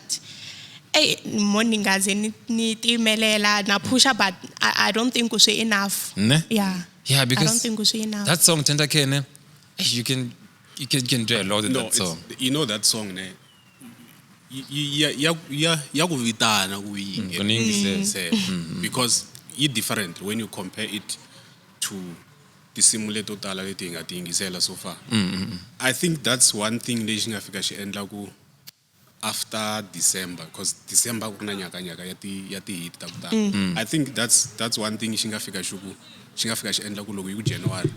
ey mo ni nga ze ni tiyimelela na phusha but I don't think ku swi enough. Ne? Yeah. Yeah, I because don't think ku swi enough. That song Tender Care ne you can do a lot with No, that song. you know that song ne. Ya ku vitana ku yi Ku ni yingisela. yingisela. Because yi different when you compare it to tinsimu leto tala leti hi nga ti yingisela so far. I think that's one thing lexi nga fika xi endla ku after December because December ku ri na nyakanyaka ya ti hit ta ku tala. I think that's one thing xi nga fika xi ku xi nga fika xi endla ku loko yi ku January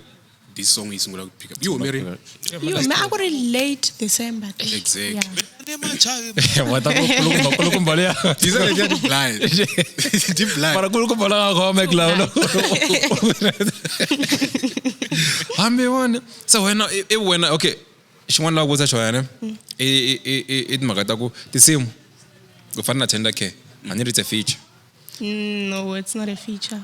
this song yi sungula ku pick up. Yi hume rini? Yi hume a ku ri late December. Exactly. Yeah. Wa ta ku kulukumba liya. These are just blind. Ti blind. Mara kulukumba la nga khoma la lo. Hambi wona. So wena i wena okay. Xin'wana la ku vutisa xona ne? I timhaka ta ku tinsimu ku fana na Tender Care. A ni ri it's a feature. No, it's not a feature.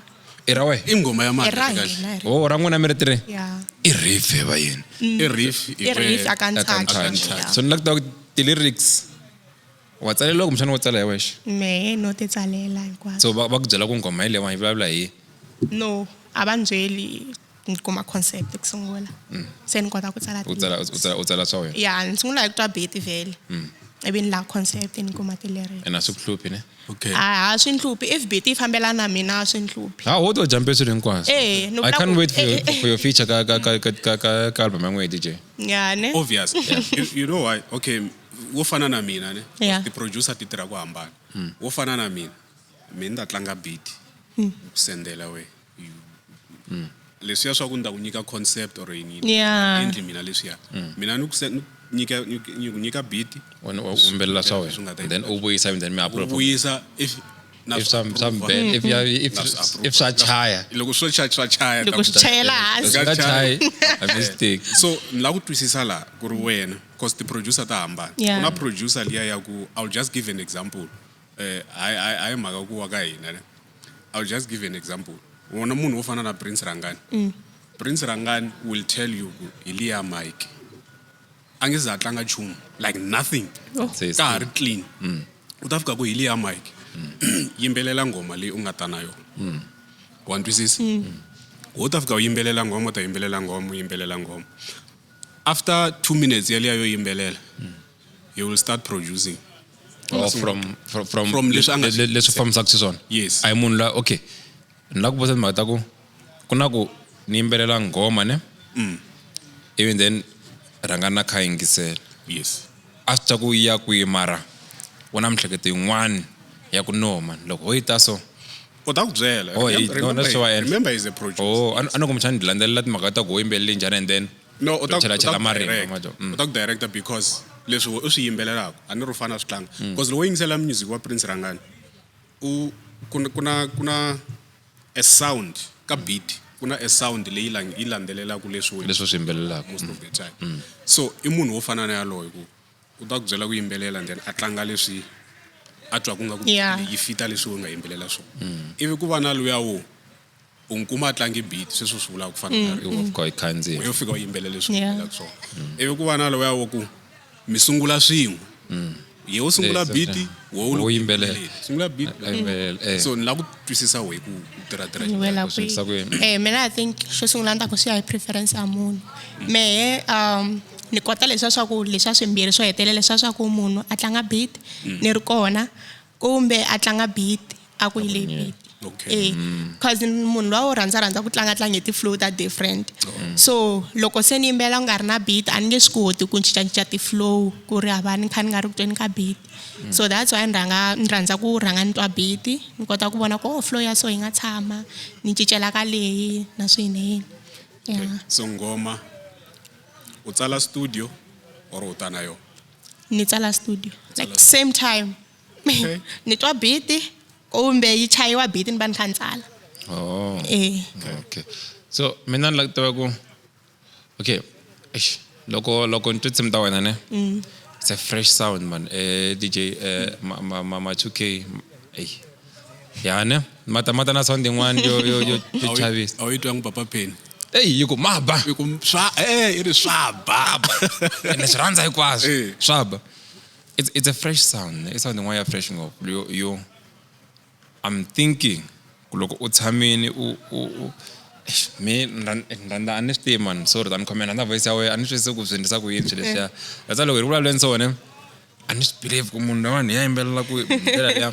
I ra wena? I nghoma ya I mani ra kahle? hina. Oh, ra n'wina mi ri three. Yeah. I riff va yini? I riff. I riff Aka aka Ntouch. Ntouch. So ni la ku tiva ku ti-lyrics wa tsaleriwa kumbexana wo tsala hi wexe. Mehe no ti tsalela hinkwaswo. So va ku byela ku nghoma hi leyiwani yi vulavula hi No, a va ni byeli ni kuma concept ku sungula. Se ni kota ku tsala u tsala u tsala swa wena. Yeah, ni sungula hi ku twa beat vhele. Ivi ni laha concept ni kuma ti-lyrics. Ene a swi ku hluphi ne? Okay. A swi ni hluphi if beat yi fambelana na mina a swi ni hluphi. Ha wo to jump swilo hinkwaswo. Eh, no I vula can't ku- wait for your, for your feature ka album ya n'wehe DJ. Yeah, ne? Obvious. You know why? Okay, Wo fana na mina ne. Yeah. Ti-producer ti tirha ku hambana. Wo fana na mina, mina ni ta tlanga beat. Ku sendela we. Leswiya swa ku ni ta ku nyika concept or yini. Yeah. Endli mina leswiya. Mina ni ku nyika ni ku nyika beat. Wena u yimbelela swa Swi nga wena ta then u vuyisa and then mi U approve vuyisa if na if swi some some approve. bad if ya if Na swi approve. if swa chaya Loko swo chaya swa chaya. Loko swi chayela hansi. swi nga chayi a mistake. So ni lava ku twisisa laha ku ri wena cause ti-producer ta hambana. Yeah. Ku na producer liya ya ku I'll just give an example. Hayi mhaka ku wa ka hina ne. I'll just give an example. Wona munhu wo fana na Prince Rangani. Prince Rangani will tell you ku hi liya mic. A nge za a tlanga nchumu like nothing. Say Ka ha ri clean. U ta fika ku hi liya mic. Yimbelela nghoma leyi u nga ta na yona. Wa ni twisisa? Wo ta fika u yimbelela nghoma, u ta yimbelela nghoma, u yimbelela nghoma. After 2 minutes yaliya yo yimbelela, he will start producing. Or from From leswi a nga swi leswi fambisaka xiswona. Yes. A hi munhu la okay ni lava ku vutisa timhaka ta ku ku na ku ni yimbelela nghoma ne ivi then rhanga na kha yingisela. Yes. A swi twa ku yi ya kwihi mara u na miehleketo yin'wani ya ku no man loko ho yi ta so. U ta ku byela. Oh, no, that's why I- Remember he's a producer. Oh, a ni kumbexani ni landzelela timhaka ta ku ho yimbelele njhani and then No, u ta chela u ta chela ku marimi direct. ma jo. U ta ku director because leswi u swi yimbelelaka a ni ri u fanele a swi tlanga. Because loko u yingisela music wa Prince Rangani, u ku na a sound ka beat, ku na a sound leyi yi landzelelaka leswi wena Leswi u swi yimbelelaka. most of the time. So i munhu wo fana na yaloye ku u ta ku byela ku yimbelela and then a tlanga leswi a twa ku nga ku Yeah. yi fita leswi u nga yimbelela swona. Ivi ku va na luya wo u n'wi kuma a tlangi beat sweswo swi vulaka ku fana na I wa fika yi khandziya. yo fika u yimbelela leswi u Yeah. yimbelelaka swona. Ivi ku va na luya wo ku mi sungula swin'we. Ye u sungula Yes, beat, okay. wo u Wo yimbelela. Sungula beat. A yimbelela, eh. So ni lava ku twisisa wehe ku u tirha tirha Ni wela Ku swi endlisa ku kwihi. yini? Mina I think xo sungula ni ta ku swi ya hi preference ya munhu. Mehe ni kota leswiya swa ku leswiya swimbirhi swo hetelela leswiya swa ku munhu a tlanga beat ni ri kona kumbe a tlanga beat a ku yi leyi beat. Okay. Cause munhu luya wo rhandza rhandza ku tlanga tlanga hi ti-flow ta different. So loko se ni yimbela ku nga ri na beat a ni nge swi koti ku cincacinca ti-flow ku ri hava ni kha ni nga ri ku tweni ka beat. So that's why ni rhanga ni rhandza ku rhanga ni twa beat ni kota ku vona ku oh flow ya so yi nga tshama ni cincela ka leyi na swinene. Yeah. So nghoma u tsala studio or u ta na yona? Ni tsala studio like same time. Okay. Ni twa beat kumbe yi chayiwa beat ni va ni kha ni tsala. Oh. Eh. Okay. So mina ni lava ku tiva ku okay, eish, loko ni twa tinsimu ta wena ne. It's a fresh sound man. DJ ma 2K ey. Ya ne mata na sound yin'wana yo chavisa. A wu yi twangi Papa Penny? Ey yi ku ma ba. I ku swa i ri swa ba. Ene swi rhandza hinkwaswo. Eh. Swa ba. It's a fresh sound. I sound yin'wana ya fresh ngopfu. Yo I'm thinking ku loko u tshamile u eish, me ni rhandza a ni swi tivi man sorry ta ni khomela rhandza voice ya wena a ni swi twisisi ku swi endlisa ku yini swilo leswiya. That's why loko hi ri vulavuleni so ne a ni swi believe ku munhu loyiwani hi ya yimbelela ku hi ndlela liya.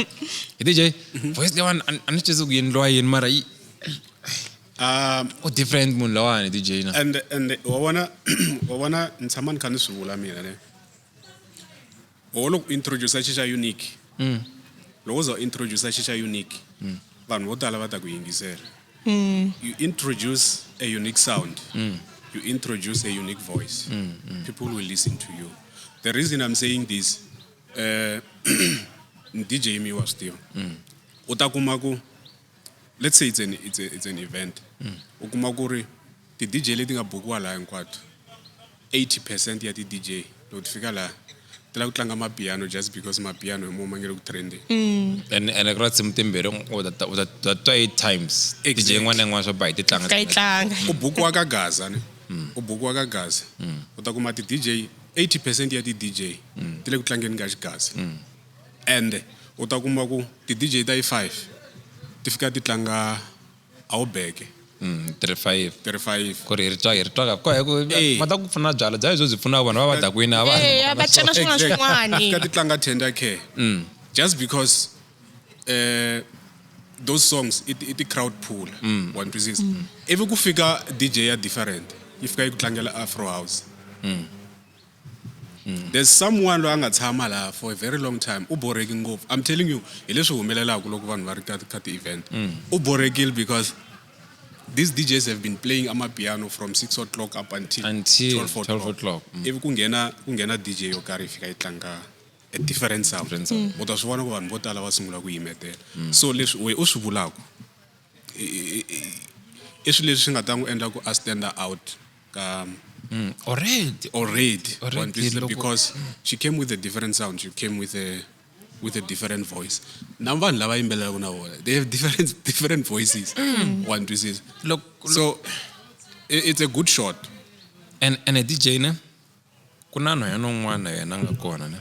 Hi DJ voice leyiwani a ni swi twisisi ku yi endliwa yini mara yi u different munhu lowani DJ na. And wa vona ni tshama ni kha ni swi vula mina ne. Wo loko u introduce xi xa unique. Loko u za u introduce xi xa unique, vanhu vo tala va ta ku yingisela. You introduce a unique sound. You introduce a unique voice. People will listen to you. The reason I'm saying this, DJ mi wa swi tiva. U ta kuma ku let's say it's an event. U kuma ku ri ti DJ leti nga bukiwa laha hinkwato 80% ya ti DJ loko ti fika laha ti lava ku tlanga mapiano just because mapiano hi mo ma nge le ku trending. And ku ra tinsimu timbirhi u ta twa 8 times. DJ Exactly. yin'wana na yin'wana swa ba hi ti tlanga. Ka yi tlanga. U bukiwa ka Gaza ne. U bukiwa ka Gaza. U ta kuma ti DJ 80% ya ti DJ ti le ku tlangeni ka xigaza. And u ta kuma ku ti DJ ta yi 5 ti fika ti tlanga awubeke 3 5. 35. Ku ri hi ri twa hi ri twa ka hi ku Eh. ma ta ku pfuna byala bya byo byi pfuna vanhu va va dakwini a va Eh, va cela swin'wana na swin'wana. Fika ti tlanga tender care. Just because those songs i ti crowd pull. Wa ni twisisa? Ivi ku fika DJ ya different, yi fika yi ku tlangela Afro house. There's someone loyi a nga tshama laha for a very long time u borheki ngopfu. I'm telling you, hi leswi humelelaka loko vanhu va ri ka ti-event. U borhekile because these DJs have been playing amapiano from 6 o'clock up until, Until 12 12 o'clock. Ivi ku nghena DJ yo karhi yi fika yi tlanga a different sound. Different sound. U ta swi vona ku vanhu vo tala va sungula ku yimetela. So leswi we u swi vulaka i swilo leswi swi nga ta n'wi endla ku a stand out ka Already. Already. Already, One piece, because she came with a different sound, she came with a different voice. Na vanhu lava yimbelelaka na vona, they have different voices. One twisisa? So it's a good shot. And a DJ ne, ku na nhwanyana un'wana na yena a nga kona ne,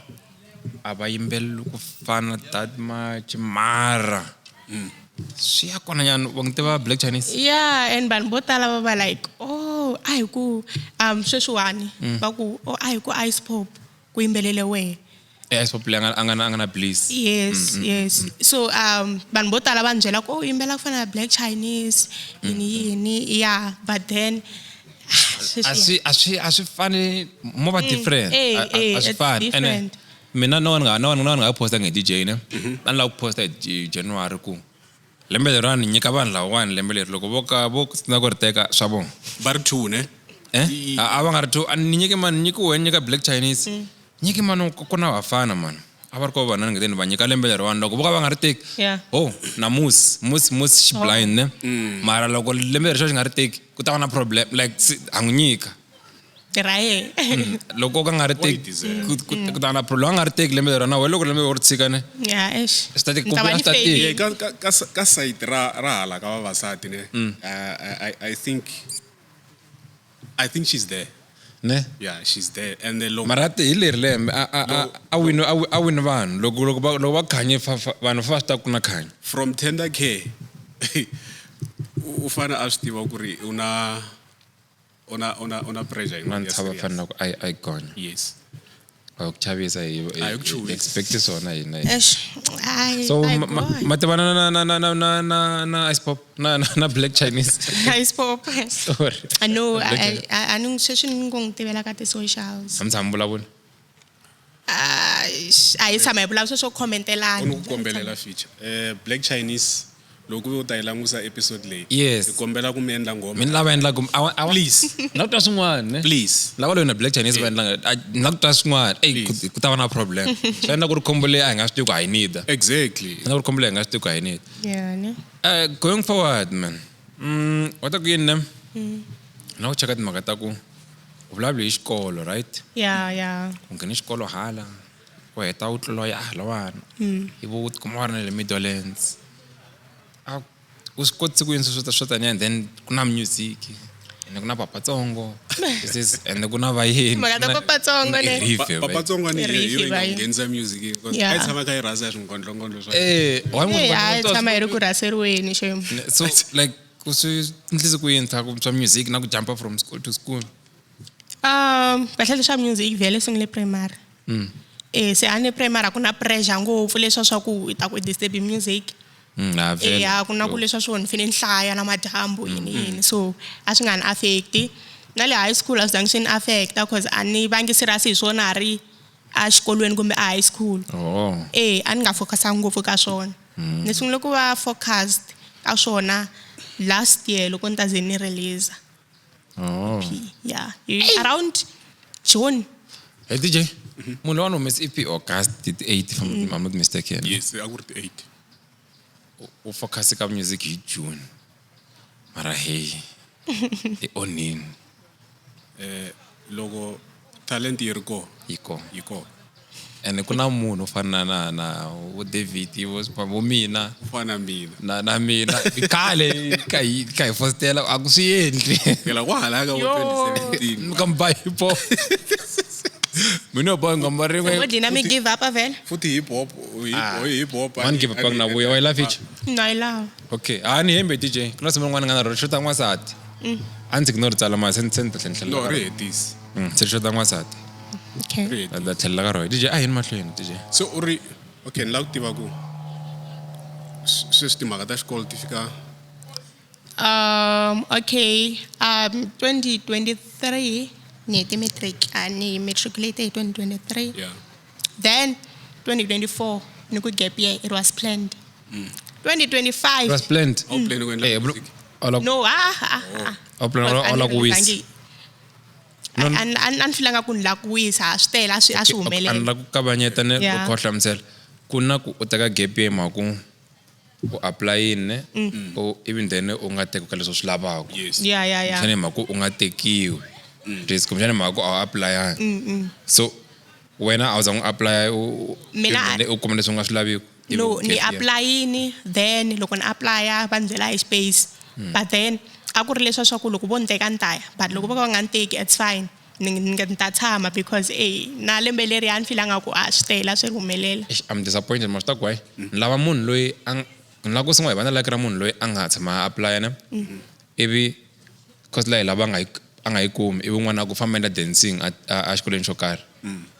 a va yimbeleli ku fana that much, mara swi ya kona nyana. Wa n'wi tiva Black Chinese? Yeah, and vanhu vo tala va va like, oh, a hi ku sweswiwani va ku, oh, a hi ku Ice Pop ku yimbelele wehe. Eh, Ice Pop leyi a nga na Bliss. Yes, so vanhu vo tala va ni byela ku, oh, u yimbela ku fana na Black Chinese, yini yini, yeah, but then A sweswiya. swi fani, mo va different. A swi It's fani. Ene different. mina no one nga posta nge DJ ne, a ni lava ku posta hi January ku lembe leriwani ni nyika vanhu lavawani lembe leri, loko vo ka vo sungula ku ri teka swa vona. Va ri two ne? Eh? A va nga ri two. A ni nyike mani, nyiki wena, nyika Black Chinese, nyiki mani ku na vafana mani a va ri ko vana ngeteni, va nyika lembe leriwani, loko vo ka va nga ri teki. Oh, na mus xi blind ne, mara loko lembe leri xo xi nga ri teki, ku ta va na problem, like a n'wi nyika. Ra ye. Loko o ka nga ri teki, Deserve. ku ta va na problem. Loko a nga ri teki lembe leri na wena, loko lembe u ri tshika ne, Yeah, eish. Swi ta Ni ta va ku ni swi ta tika. fail-ile. Yeah, ka side ra hala ka vavasati ne, I think she's there. Ne. Yeah, she's there, and then loko Mara hi leri lembe a wini vanhu, loko va khanye vanhu fa swi ta ku na khanye. From tender care u fane a swi tiva ku ri u na pressure Na yin'wana ya ntshava serious. fanele ku a yi gonya. Yes. A ku chavisa hi A yi ku chavisi. Expect swona hina. Eish, ai, So ai, God. ma tivana na Ice Pop na Black Chinese? Ice Pop. Sorry. I know, Black Chinese. I ni sweswi ni ngo n'wi tivela ka ti-socials. A mi tshama vulavula? Ah, a hi tshama hi vulavula sweswo U commentelana. ni ku kombelela feature, Black Chinese, loko u ta yi langusa episode leyi, Yes. hi kombela ku mi endla nghoma. Mina lava endlaku Please. na ku twa swin'wana ne. Please. Lava loyi na Black Chinese va endlanga na ku twa swin'wana. Ey, Please. ku ta va na problem, swi endla ku ri khombo leyi a hi nga swi tivi ku a hi need. Endla ku ri khombo leyi hi nga swi tivi ku a hi need. Yeah, ne? Going forward, man, wa ta ku yini ne, na ku cheka timhaka ta ku u vulavula hi xikolo, right? Yeah. U nghene xikolo hala, u heta u tlula u ya halawani, ivi u tikuma wa ri na le Midlands, a u swi kotisi ku yini swo taniya, and then ku na music, ende ku na papatsongo. This is, ende ku na vayeni. Mhaka ta Papatsongo ne. Papatsongo ni Riff, yo yi nga va yi. nghenisa music because Yeah. a yi tshama kha yi rhasa ya swingondlongondlo swa Eh, wa n'wi Eh, a hi tshama hi ri ku rhaseriweni xem. So like ku swi endlise ku yini swa music na ku jumpa from school to school? Kahle leswa music vhele sungule primary. Se a ni primary a ku na pressure ngopfu leswa swa ku i ta ku i disturb music. Ah, vhele. Eh, a ku na ku leswa swo ni fane ni hlaya na madyambu yini yini, so a swi nga ni affecti. Na le high school a swi zangi swi ni affecta, cause a ni vangi serious hi swona a ri a xikolweni kumbe a high school. Oh. Eh, a ni nga focusanga ngopfu ka swona. Ni sungule ku va focused ka swona last year loko ni ta ze ni release. Oh. Yeah, around June. Hey DJ, munhu loyi a ni humese EP August 8, if I'm not mistaken. Yes, a ku ri ti 8. U focus ka music hi June. Mara hey, i onini. Loko talent yi ri kona, yi kona. Yi kona. Ene ku na munhu wo fana na vo David, vo mina. Ku fana na mina. Na mina. I khale ka hi fostela a ku swi endli. Phela kwahala ka vo 2017. Ka mba hip hop. Mina ba ngoma rin'we. Vo dlina mi give up vhele? Futhi hip hop, hip hop. Mani give up na vuya wa yi lava feature. No, I love. Okay, a ni hembe DJ. Ku na simu rin'wana ni nga na rona xota n'wansati. A ndzi no ri tsala mara se ni ta tlhela No, ka ri rona. hetisi. Se xota n'wansati. Okay. Ri hetisi. Ta tlhelela ka rona. DJ, a yini mahlweni DJ. So u ri okay, ni lava ku tiva ku sweswi timhaka ta xikolo ti fika. Okay. 2023 Ni hete matric a ni matriculate hi 2023. Yeah. Then 2024 ni ku gap year, it was planned. 2025. It was planned. A wu plan ku endla Eh, music? No, ah, ah, ah. A wu plan a wu lava ku wisa. A ni filanga ku ni lava ku wisa, a swi tele, a swi A ni humelela. la ku kavanyeta ne Yeah. u kha u hlamusela ku na ku u teka gap year hi mhaka ku u apply-ini ne u even then u nga teki ka leswi u swi lavaka. Yes. Yeah. Kumbexana hi mhaka ku u nga tekiwi. Just kumbexana hi mhaka ku a wu apply-angi. So wena a wu zanga u apply u Mina even then u kuma leswi u nga swi laviki. Ivi No, u ni gap year. apply-ini, then loko ni applya va ni byela hi space. But then a ku ri leswa swa ku loko vo ni teka ni ta ya, but loko vo ka va nga ni teki, it's fine. Ni ta tshama because eh na lembe leri a ni filanga ku a swi tele a swi humelela. Eish, I'm disappointed ma swi ta ku why ni lava munhu loyi a ni lava ku sungula hi va na like ra munhu loyi a nga tshama a apply ne ivi cause la hi lava a nga yi kumi ivi un'wana a ku famba endla dancing a xikolweni xo karhi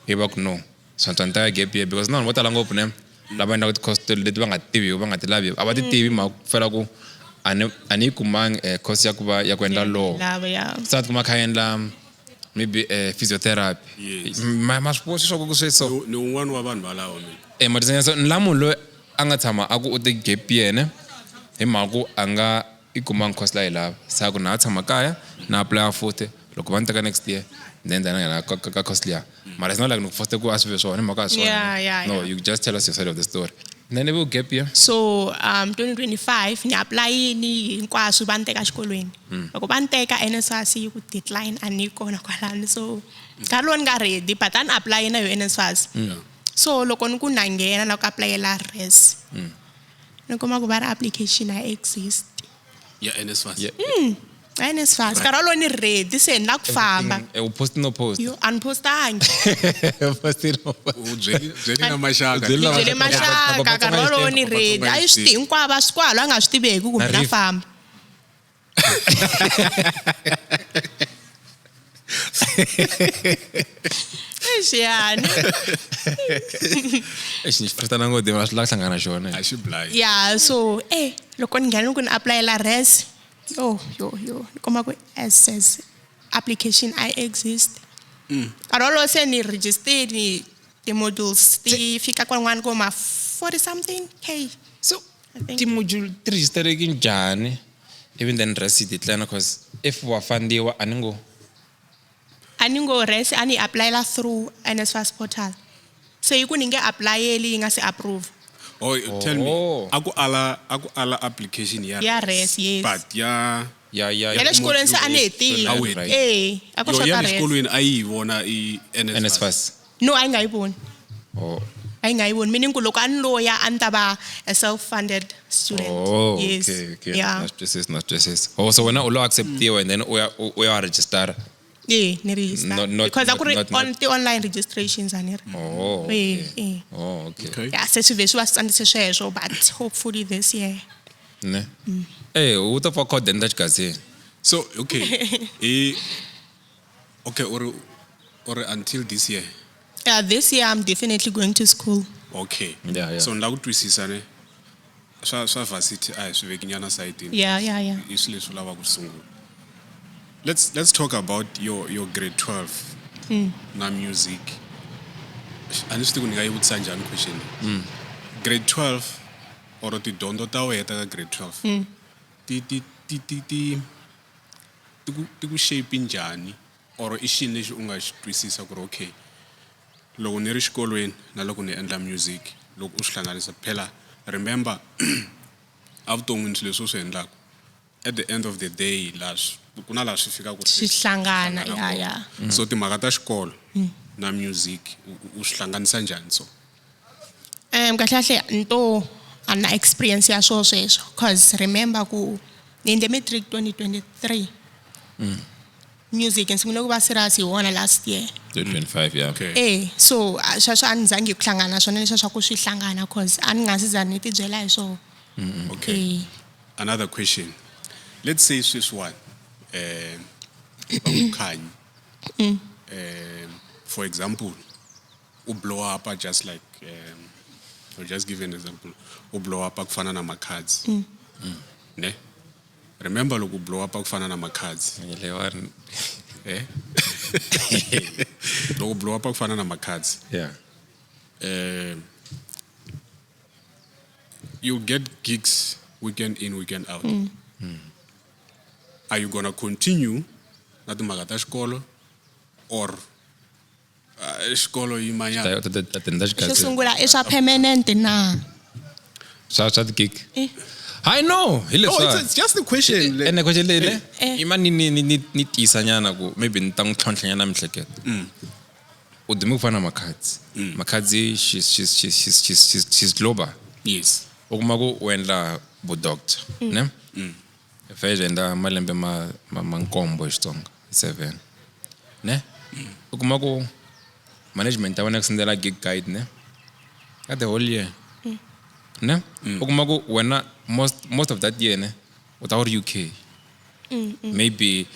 ivi va ku no swi antswa ni ta ya gap year because na vanhu vo tala ngopfu ne lava endlaka ti-course leti va nga ti tiviku va nga ti laviku a va ti tivi mhaka ku fela ku a ni yi kumangi course ya ku va ya ku endla law. Lava ya. Se a tikuma a kha a endla maybe physiotherapy. Yes. Ma swi vona swi swa ku swi so. Ni un'wana wa vanhu valavo mina. Eh, ma so ni la munhu loyi a nga tshama a ku u te gap yena hi mhaka ku a nga i kumangi course la yi lava se a ku na tshama kaya na apply futhi loko va ni teka next year then then nghena ka course liya mara it's not like ni ku force ku a swi ve swona hi mhaka a swona. Yeah, No, yeah. you just tell us your side of the story then ivi u gap year. So 2025 ni apply-ini hinkwaswo va ni teka xikolweni. Loko va ni teka NSFAS yi ku decline a ni yi kona kwalano, so nkarhi lowu ni nga ready but a ni apply na yo NSFAS. So loko ni ku na nghena la ku aplayela res, ni kuma ku va ri application a exist. Ya NSFAS. Yeah. A NSFAS nkarhi wolowo ni ready se ni la ku famba. Eh, u post no post. Yo a ni postangi. Post no post. U byeli na maxaka. U byeli Ni byele maxaka Papa nkarhi wolowo ni Papa ready Tsonga a yi swi tivi hinkwavo a swi kwalo a nga swi tiveki ku Na na riff. famba. Exiyani. Exi ni xi frustana ngopfu ma swi lava ku hlangana na xona. A xi blind. Yeah, so loko ni nghena ku ni aplayela res, yo yo yo, ni kuma ku SS application I exist. Nkarhi wolowo se ni registered ni ti-modules ti fika kun'wana ko ma 40 something k. So I think. ti-module ti registereke njhani even then rest yi decline cause if wa fandiwa a ni ngo A ni ngo res a ni applyela through NSFAS portal. Se yi ku ni nge applyeli yi nga se approve. Oh, tell me. Oh. A ku ala application ya Ya res, yes. But ya ya ya Ya le xikolweni se a ni hetile. A wu hetile. Eh, a ku yo ya xota le res. xikolweni a yi vona i NSFAS. NSFAS. No, a yi nga yi voni. Oh. A yi nga yi voni meaning ku loko a ni loya a ni ta va a self-funded student. Oh, Yes. okay, okay. Yeah. Na swi twisisa, na swi twisisa. Oh, so wena u lo acceptiwa and then u ya register. Eh, ni register. Not- Because a ku ri not- not- on ti-online registrations a ni ri. Oh, Eh, okay. eh. Oh, okay. Okay. Yeah, se swi ve swi va swi tsandise sweswo but hopefully this year. Ne. Eh, u ta pfa code endla xigazini. So, okay. I okay, or until this year. Yeah, this year I'm definitely going to school. Okay. Yeah, yeah. So ni la ku twisisa ne. Swa varsity a hi swi veki nyana sayitini. Yeah. I swilo leswi u lavaka ku sungula. Let's talk about your grade 12 na music. A ni swi tivi ku ni nga yi vutisa njhani question leyi. Grade 12 or tidyondzo ta wena ta ka grade 12 ti ti ti ti ti ti ku shape njhani or i xini lexi u nga xi twisisa ku ri okay loko ni ri xikolweni na loko ni endla music loko u swi hlanganisa phela remember evuton'wini swilo leswi u swi endlaka at the end of the day laha ku na laha swi fikaka Swi hlangana, kona. yeah, yeah. So timhaka ta xikolo na music u swi hlanganisa njhani so? Kahle kahle nto a na experience ya swo sweswo cause remember ku ni endle matric 2023. Music ni sungule ku va serious hi wona last year. 2025, yeah. Okay. Eh, so sweswo a ni zangi ku hlangana na swona leswiya swa ku swi hlangana cause a ni nga si za ni ti byela hi swona. Okay. Eh. Another question. Let's say sweswiwani va ku Khanyi for example u blow up just like I'll just give you an example, u blow up ku fana na Makhadzi ne? Remember loko u blow up ku fana na Makhadzi Leyiwani eh? Loko blow up ku fana na Makhadzi. Yeah. You get gigs weekend in, weekend out. Are you gonna continue na timhaka ta xikolo or xikolo yimanyana? Ta Xo xikatsi. sungula i swa permanent na? Swa ti-gig. Eh. I know hi No, leswiya. it's just a question. Like, Ene question leyi ne Eh. i ma ni tiyisa nyana ku maybe ni ta n'wi tlhontlha nyana miehleketo. U dume ku fana na Makhadzi. Makhadzi she's global. Yes. U kuma ku u endla vu-doctor ne? Vhele endla malembe ma nkombo hi Xitsonga, 7. Ne? U kuma ku management ya wena ku sendela gig guide ne? Ka the whole year. Ne? U kuma ku wena most of that year ne u ta u ri UK. Maybe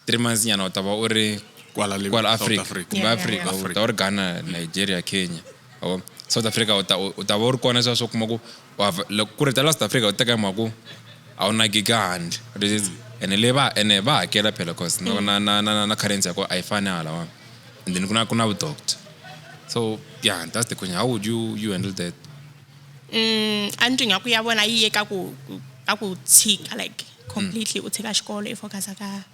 3 months nyana u ta va u ri Kwala le kwala South Africa. Africa. Kumbe Yeah, Africa, yeah, u ta u ri Ghana, Nigeria, Kenya. Yabo? South Africa u ta va u ri kona sweswo u kuma ku loko ku ri ta la South Africa u teka hi mhaka ku a wu na gig handle. Ene le va ene va hakela phela cause na currency ya kona a yi fani halawani. And then ku na vu-doctor. So yeah, that's the question. How would you handle that? A ni twi nga ku ya vona yi ye ka ku tshika like completely u tshika xikolo i focus ka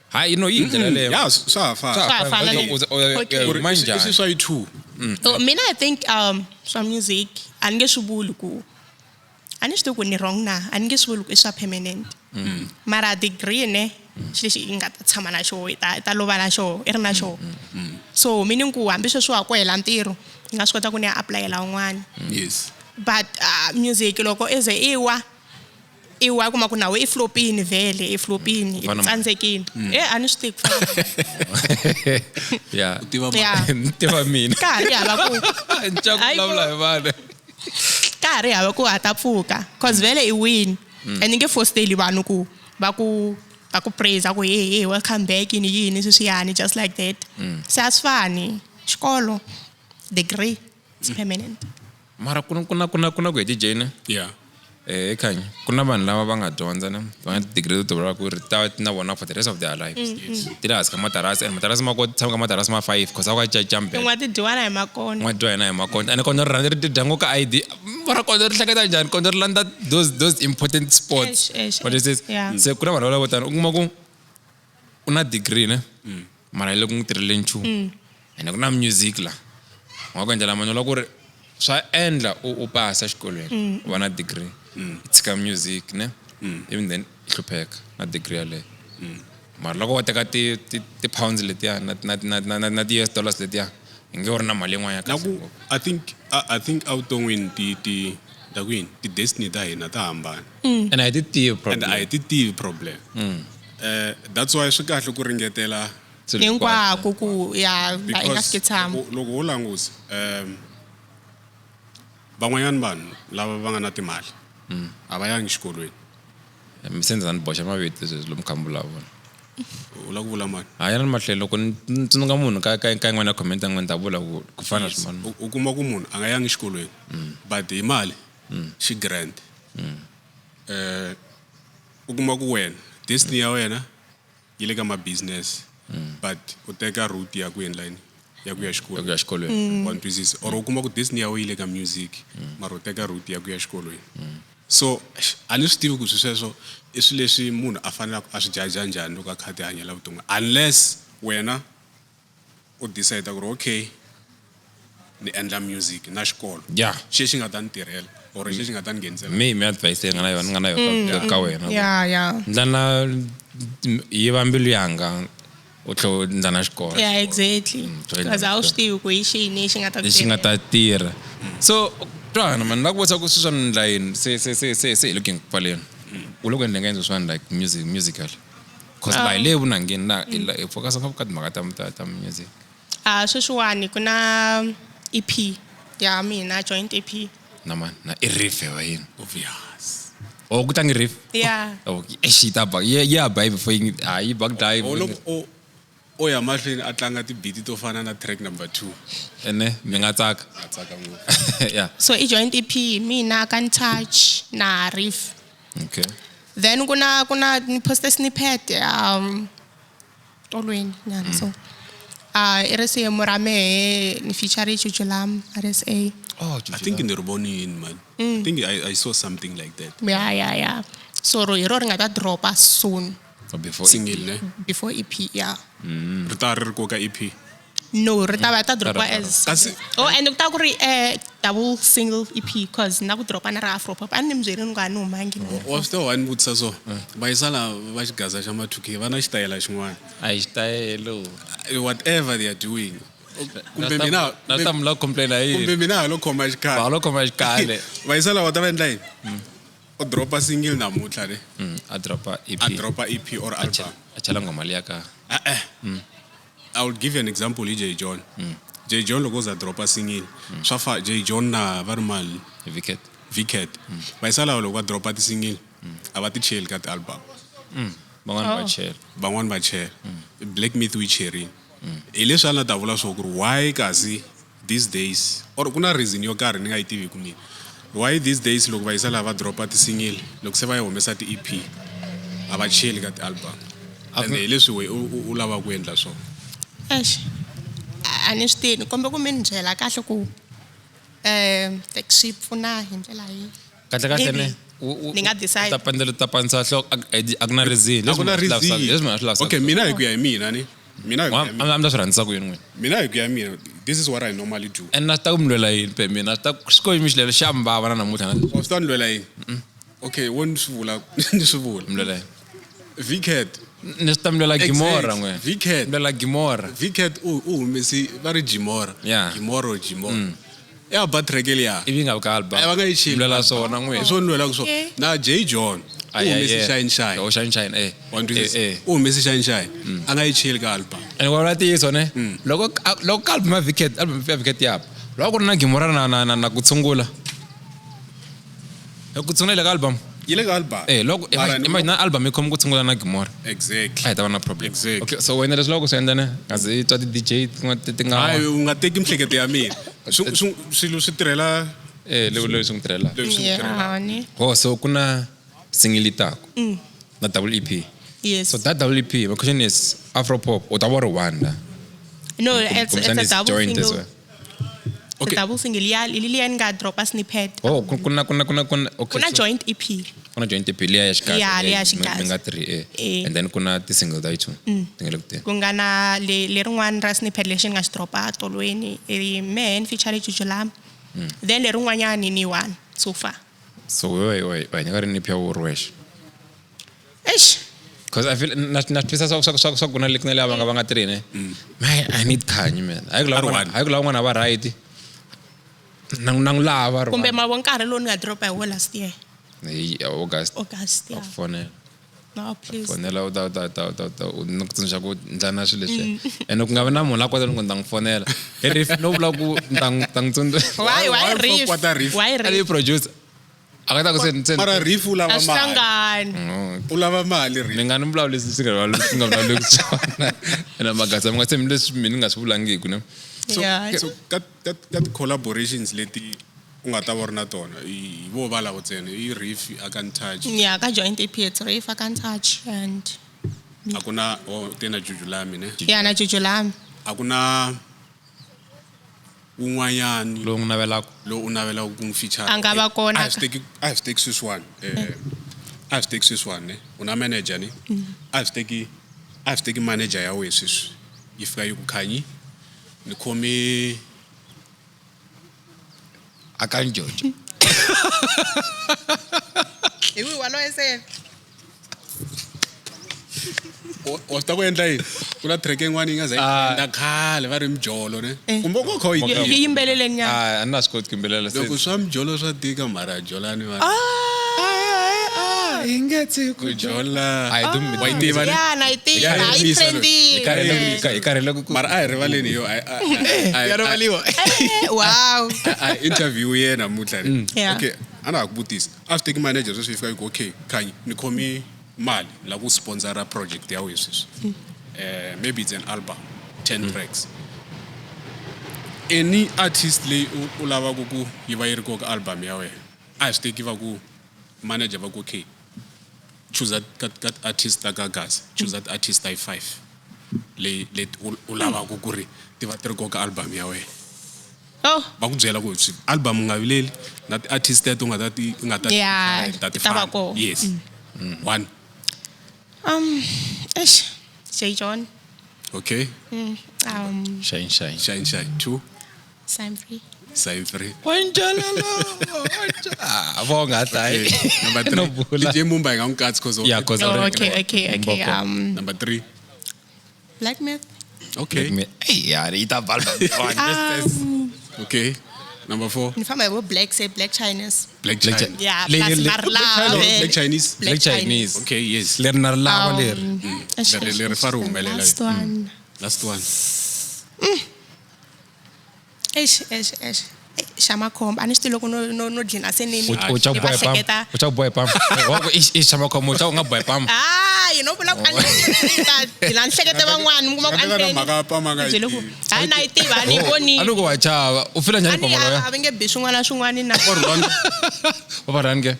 Hayi no yi ndlela leyo. Yeah, swa ha fana. Swa ha fana Okay, ne? Okay. Ku ri ma i njhani? swi swa yi two. So, mina I think swa music a ni nge swi vuli ku a ni swi tivi ku ni wrong na a ni nge swi vuli ku i swa permanent mara degree ne xilo lexi i nga ta tshama na xoho i ta lova na xoho i ri na xoho so meaning ku hambi sweswi wa ku hela ntirho ni nga swi kota ku ni ya apulayela un'wana. Yes. But music loko i ze i wa kuma ku nawe i flopini vhele i flopini i Fana tsandzekile e a ni swi tivi ku fana Yeah. U tiva Yeah. Ni tiva mina. Ka ha ri hava ku Ni chava ku Hayi bo. vulavula hi vanhu. Ka ha ri hava ku ha ta pfuka cause vhele i win and ni nge fosteli vanhu ku va ku praise ku hey hey welcome back yini yini sweswiyani just like that. Se a swi fani xikolo degree it's permanent. Mara ku na ku hi DJ ne? Yeah. Eh Khanyi, ku na vanhu lava va nga dyondza ne, va nga ti-degree to vula ku ri ta na vona for the rest of their lives. Ti le hansi ka matarasi and matarasi ma ko tshama ka matarasi ma 5 cause a ku ka jump. Tin'wana ti dyiwa na hi makona. N'wa dyiwa hina hi makondzo ene kondlo ri rhandza ri dya ngopfu ka ID mara kondlo ri hleketa njhani kondlo ri landza those important spots. Eish, eish, What is this? yeah. Se ku na vanhu valavo tano u kuma ku u na degree ne mara yi le ku n'wi tirheleni nchumu ene ku na music la u nga ku endlela manyolo ku ri swa endla u pasa exikolweni u va na degree i tshika music ne even then i hlupheka na degree yaleyo mara loko wa teka ti-pounds letiya na ti-US dollars letiya i nge u ri na mali yin'wana ya Na kahle ku ngopfu. I think evuton'wini ti ta ku yini ti-destiny ta hina ta hambana. And a hi ti tivi And problem. a hi ti tivi problem. That's why swi kahle ku ringetela Swilo hinkwaswo. Hinkwako ku ya la i nga because fiki tshama. loko wo langusa van'wanyana vanhu lava va nga na timali a va yangi xikolweni. Mi se ndza ni boxa mavito sweswi lomu kha mi vulavula. U lava ku vula mani? Hayi na mahlelo loko ni tsundzuka munhu ka yin'wana ya comment ya n'wina ni ta vula ku fana na swin'wana. U kuma ku munhu a nga yangi xikolweni but hi mali xi grand. U kuma ku wena destiny ya wena yi le ka ma-business but u teka route ya ku endla yini ya ku ya Ya xikolweni. ku ya xikolweni. Wa ni twisisa? Or u kuma ku destiny ya wena yi le ka music mara u teka route ya ku ya xikolweni. So eish, a ni swi tivi ku swi sweswo i swilo leswi munhu a faneleke a swi jaja njhani loko a kha a ti hanyela vuton'wini unless wena u decide ku ri okay ni endla music na xikolo xi xi nga ta ni tirhela or xi xi nga ta ni nghenisela. Mi advice leyi nga na yona ka wena. Ya ya. Ndlana yiva mbilu yanga u tlhe u ndla na xikolo. Yeah, exactly. Swi Because a wu swi tivi ku hi xini xi nga ta ku Lexi nga tirhela. ta tirha. So twana man la ku vutisa ku sweswi ni ndla yini se hi le ku pfaleni. U le ku endleni ka yini sweswiwani like music musical? Cause la hi le vunangeni na hi focus ngopfu ka timhaka ta music. Ah, sweswiwani ku na EP ya mina, joint EP. Na mani na i riff wa yini? Obvious. Oh ku tlangi riff. Yeah. Okay, eish yi ta ba ya ba before yi ha yi ba ku dlayi. O loko o ya mahlweni a tlanga tibiti to fana na track number 2 Ene mi nga tsaka. A tsaka ngopfu. Yeah. So i joint EP mina kan touch na riff. Okay. Then kuna ni post a snippet tolweni nyana so. Ah, i risimu ra mehe ni feature Jujulam RSA. Oh, I think ni ri vonini man. I think I saw something like that. Yeah, yeah, yeah. So ro hi ro ri nga ta dropa soon Oh, before Single ne. before EP, yeah. Ri ta ri ri koka EP. No, ri ta va ta dropa Ta- ta- as Kasi Oh, and ku ta ku ri double single EP cause na ku dropa na ra Afro pop. A ni mi byeli ni nga ni humangi na. wa swi tiva why ni vutisa so vayisana va xigaza xa ma 2K va na xitayela xin'wana a hi xitayelo whatever they are doing kumbe mina na ta mula complain hi kumbe yini mina ha lo khoma xikhale ha lo khoma xikhale vayisana va ta va endla yini u dropa single namuntlha ne A dropa EP. A dropa EP or album. A chela nghoma liya ka Eh-eh. I will give you an example hi Jay John. Jay John loko za dropa single swa fa Jay John na va ri mali Viket. Vcat vayisana loko va dropa ti-single a va ti cheli ka ti-album. Van'wana va Oh. chela. Van'wani va chela. Black Myth wu yi cherini hi leswi a ni ta vula swo ku ri why kasi these days or ku na reason yo karhi ni nga yi tiviku mina why these days loko va yisa laha va dropa ti-single loko se va yi humesa ti-EP a va cheli ka ti-album ende hi leswi we u lavaka ku endla swona. Eish. A ni swi tivi, ni kombe ku mi ni byela kahle ku like swi pfuna hi ndlela yihi. Kahle kahle ne Maybe. Ni nga decide. Ta pandela ta pandza nhloko a ku na reason. A ku na reason. Leswi mina swi lavisaka. Okay, mina hi ku ya hi mina ni mina hi ku ya hi mina A mi ta swi rhandzisa ku yini n'wina? Mina hi ku ya hi mina this is what I normally do. And na swi ta ku mi lwela yini pe mina swi ta swi koyimi xilelo xa mbava na namuntlha na Wa swi ta ni lwela yini? Okay, wo ni swi vula ni swi vula. mi lwela yini? Vcat Ni swi ta mi lwela Gimora Exact. n'we. Vcat. Mi lwela Gimora. Vcat u humesi va ri Jimora. Yeah. Gimora or Jimora. Ya ba track liya. Ivi nga ka album. A va nga yi cheli. Mi lwela swona n'we. Hi swona ni lwelaka swona. Okay. Na Jay John u humesi Shine Shine. Oh, Shine Shine eh. Wa ni twisisa? Eh, eh. U humesi Shine Shine. A nga yi cheli ka album. And wa vula ntiyiso ne loko loko ka album ya Vcat album ya Vcat ya loko ku ri na Gimora na ku tshungula ku tshungula le ka album Yi le ka album. eh loko Mara ni- imagine album yi khome ku tshungula na Gimora Exactly. a hi ta va na problem. Exactly. Okay, so wena leswi loko swi endla ne ngazi i twa ti-DJ tin'wana ti nga Hayi u nga teki miehleketo ya mina. Swilo swi tirhela eh leswi swi n'wi tirhelaka. leswi swi tirhela. Yeah, ni. Oh, so ku na single yi taku na double EP. Yes. So that double EP, my question is Afro pop u ta va ri one la. No, it's Kumbexana a double joint as single. well. It's Okay. a double single. Yeah, liya ni nga dropa snippet. Oh, ku na okay. Ku na so- joint EP. Ku na joint EP liya ya xigaza. Yeah, liya ya xigaza. Mi nga three eh. Eh. And then ku na ti-single ta yi two. Ti nga le ku teni. Ku nga na lerin'wana ra snippet lexi ni nga xi dropa tolweni i man featuring Jujulam. Then lerin'wanyani ni one so far. So we wa nyika ri ni pya wu ri wexe. Eish. Because I feel na twisisa swa ku na le ku na le va nga three ne. Man, I need Khanyi man. Hayi ku A lava ri n'wana, one. hayi ku lava n'wana va right. Na na n'wi lava ri Kumbe one. ma vo nkarhi lowu ni nga dropa hi wo last year. Hi August. August, yeah. Wa ku fonela. No, please. Fonela u ta u ta ta ta ta u ni ku tsundzuxa ku ndlana swilo leswi. And ku nga vi na munhu la kota ku ni ta n'wi fonela. Hi riff no vula ku ni ta n'wi ta n'wi tsundzuxa. Why Why fuck riff? what a riff? Why A li riff? producer. A nga ta ku se Mara riff u lava A swi mali. hlangani. U lava mali riff. ni nga ni vulavuli leswi swi nga vulavuleki swona ene magasa mi nga tshembi leswi mina ni nga swi vulangiku ne. So, Yeah. so ka ti-collaborations leti u nga ta va u ri na tona hi vo va lavo ntsena i riff a ka touch Yeah, ka joint EP it's riff I can touch and a ku na oh, te na Jujulami ne yeah na Jujulam. a ku na wun'wanyani Lowu n'wi navelaka. lowu u navelaka ku n'wi feature. A nga va kona A hi swi teki a hi swi teki sweswiwani a hi swi teki sweswiwani ne u na manager ne a hi swi teki a hi swi teki manager ya wena sweswi yi fika yi ku Khanyi ni khome Akani Jojo. Hi wihi waloye se? Wa swi ta ku endla yini ku na track yin'wana yi nga za yi endla khale va ri mijolo ne kumbe u nga kha u yi Yi tiva. yimbeleleni nyana. Ah, a ni na swi koti ku yimbelela se. Loko swa mijolo swa tika mara jolani va Ah. Hi nge tshiki ku jola A hi dumi- wa yi tiva ne Yeah, na yi tiva. Hi A yi karhelisa trendile. Hi karhele ku mara a hi rivaleni yo Ya rivaliwa. Eh, Wow. a interview yena namuntlha ne Yeah. okay a na ha ku vutisa a swi teki manager sweswi yi fika yi ku okay Khanyi ni khomi mali ni lava ku sponsora project ya wena sweswi maybe it's an album 10 tracks any artist leyi u lavaka ku yi va yi ri koka album ya wena a hi swi teki va ku manager va ku okay choose that ka artist ta ka Gaza choose that artist ta yi 5 leyi leti u lavaka ku ri ti va ti ri koka album ya wena. Oh. Va ku byela ku swi album u nga vileli na ti-artist teto u nga ta ti u nga ta Yeah, ta ti ti ta va fana. kona. Yes. One. Eish, J John. Okay. Shine shine. Shine shine. Two. Sign Free. Sign three. Ah, vonga Okay. Number three. No bula. DJ Mumbai nga n'wi katsi 'cause Yeah, 'cause Oh, already- okay. Mboko. Number three. Black Myth. Okay. Hey, ya, yi ta bala. Okay. Number four. Ni famba hi vo Black say Black Chinese. Black Black China. Yeah, Le- plus le- Marlave. Black Chinese. Black Chinese. Okay, yes. Leri na ri lava leri. Eish, Leri- eish, leri eish, fa ri the humelela. Last one. Last one. Eish, eish, eish. Xa makhombo a ni swi tivi loko no dlina se ni U cha ni va boy pam. hleketa U cha boy pam. Wa ku i xa makhombo, u cha u nga boy pam. hayi no vula ku a ni ta dlina ni hlekete van'wana mi kuma ku a Nga ni teka na mhaka ya pam a nga yi byele ku tivi. hayi na yi tiva a ni yi A vonile ni ku wa chava. U fila a njhani ni pamalo ya? a va nge bi swin'wana na swin'wana na Va va rhan ke?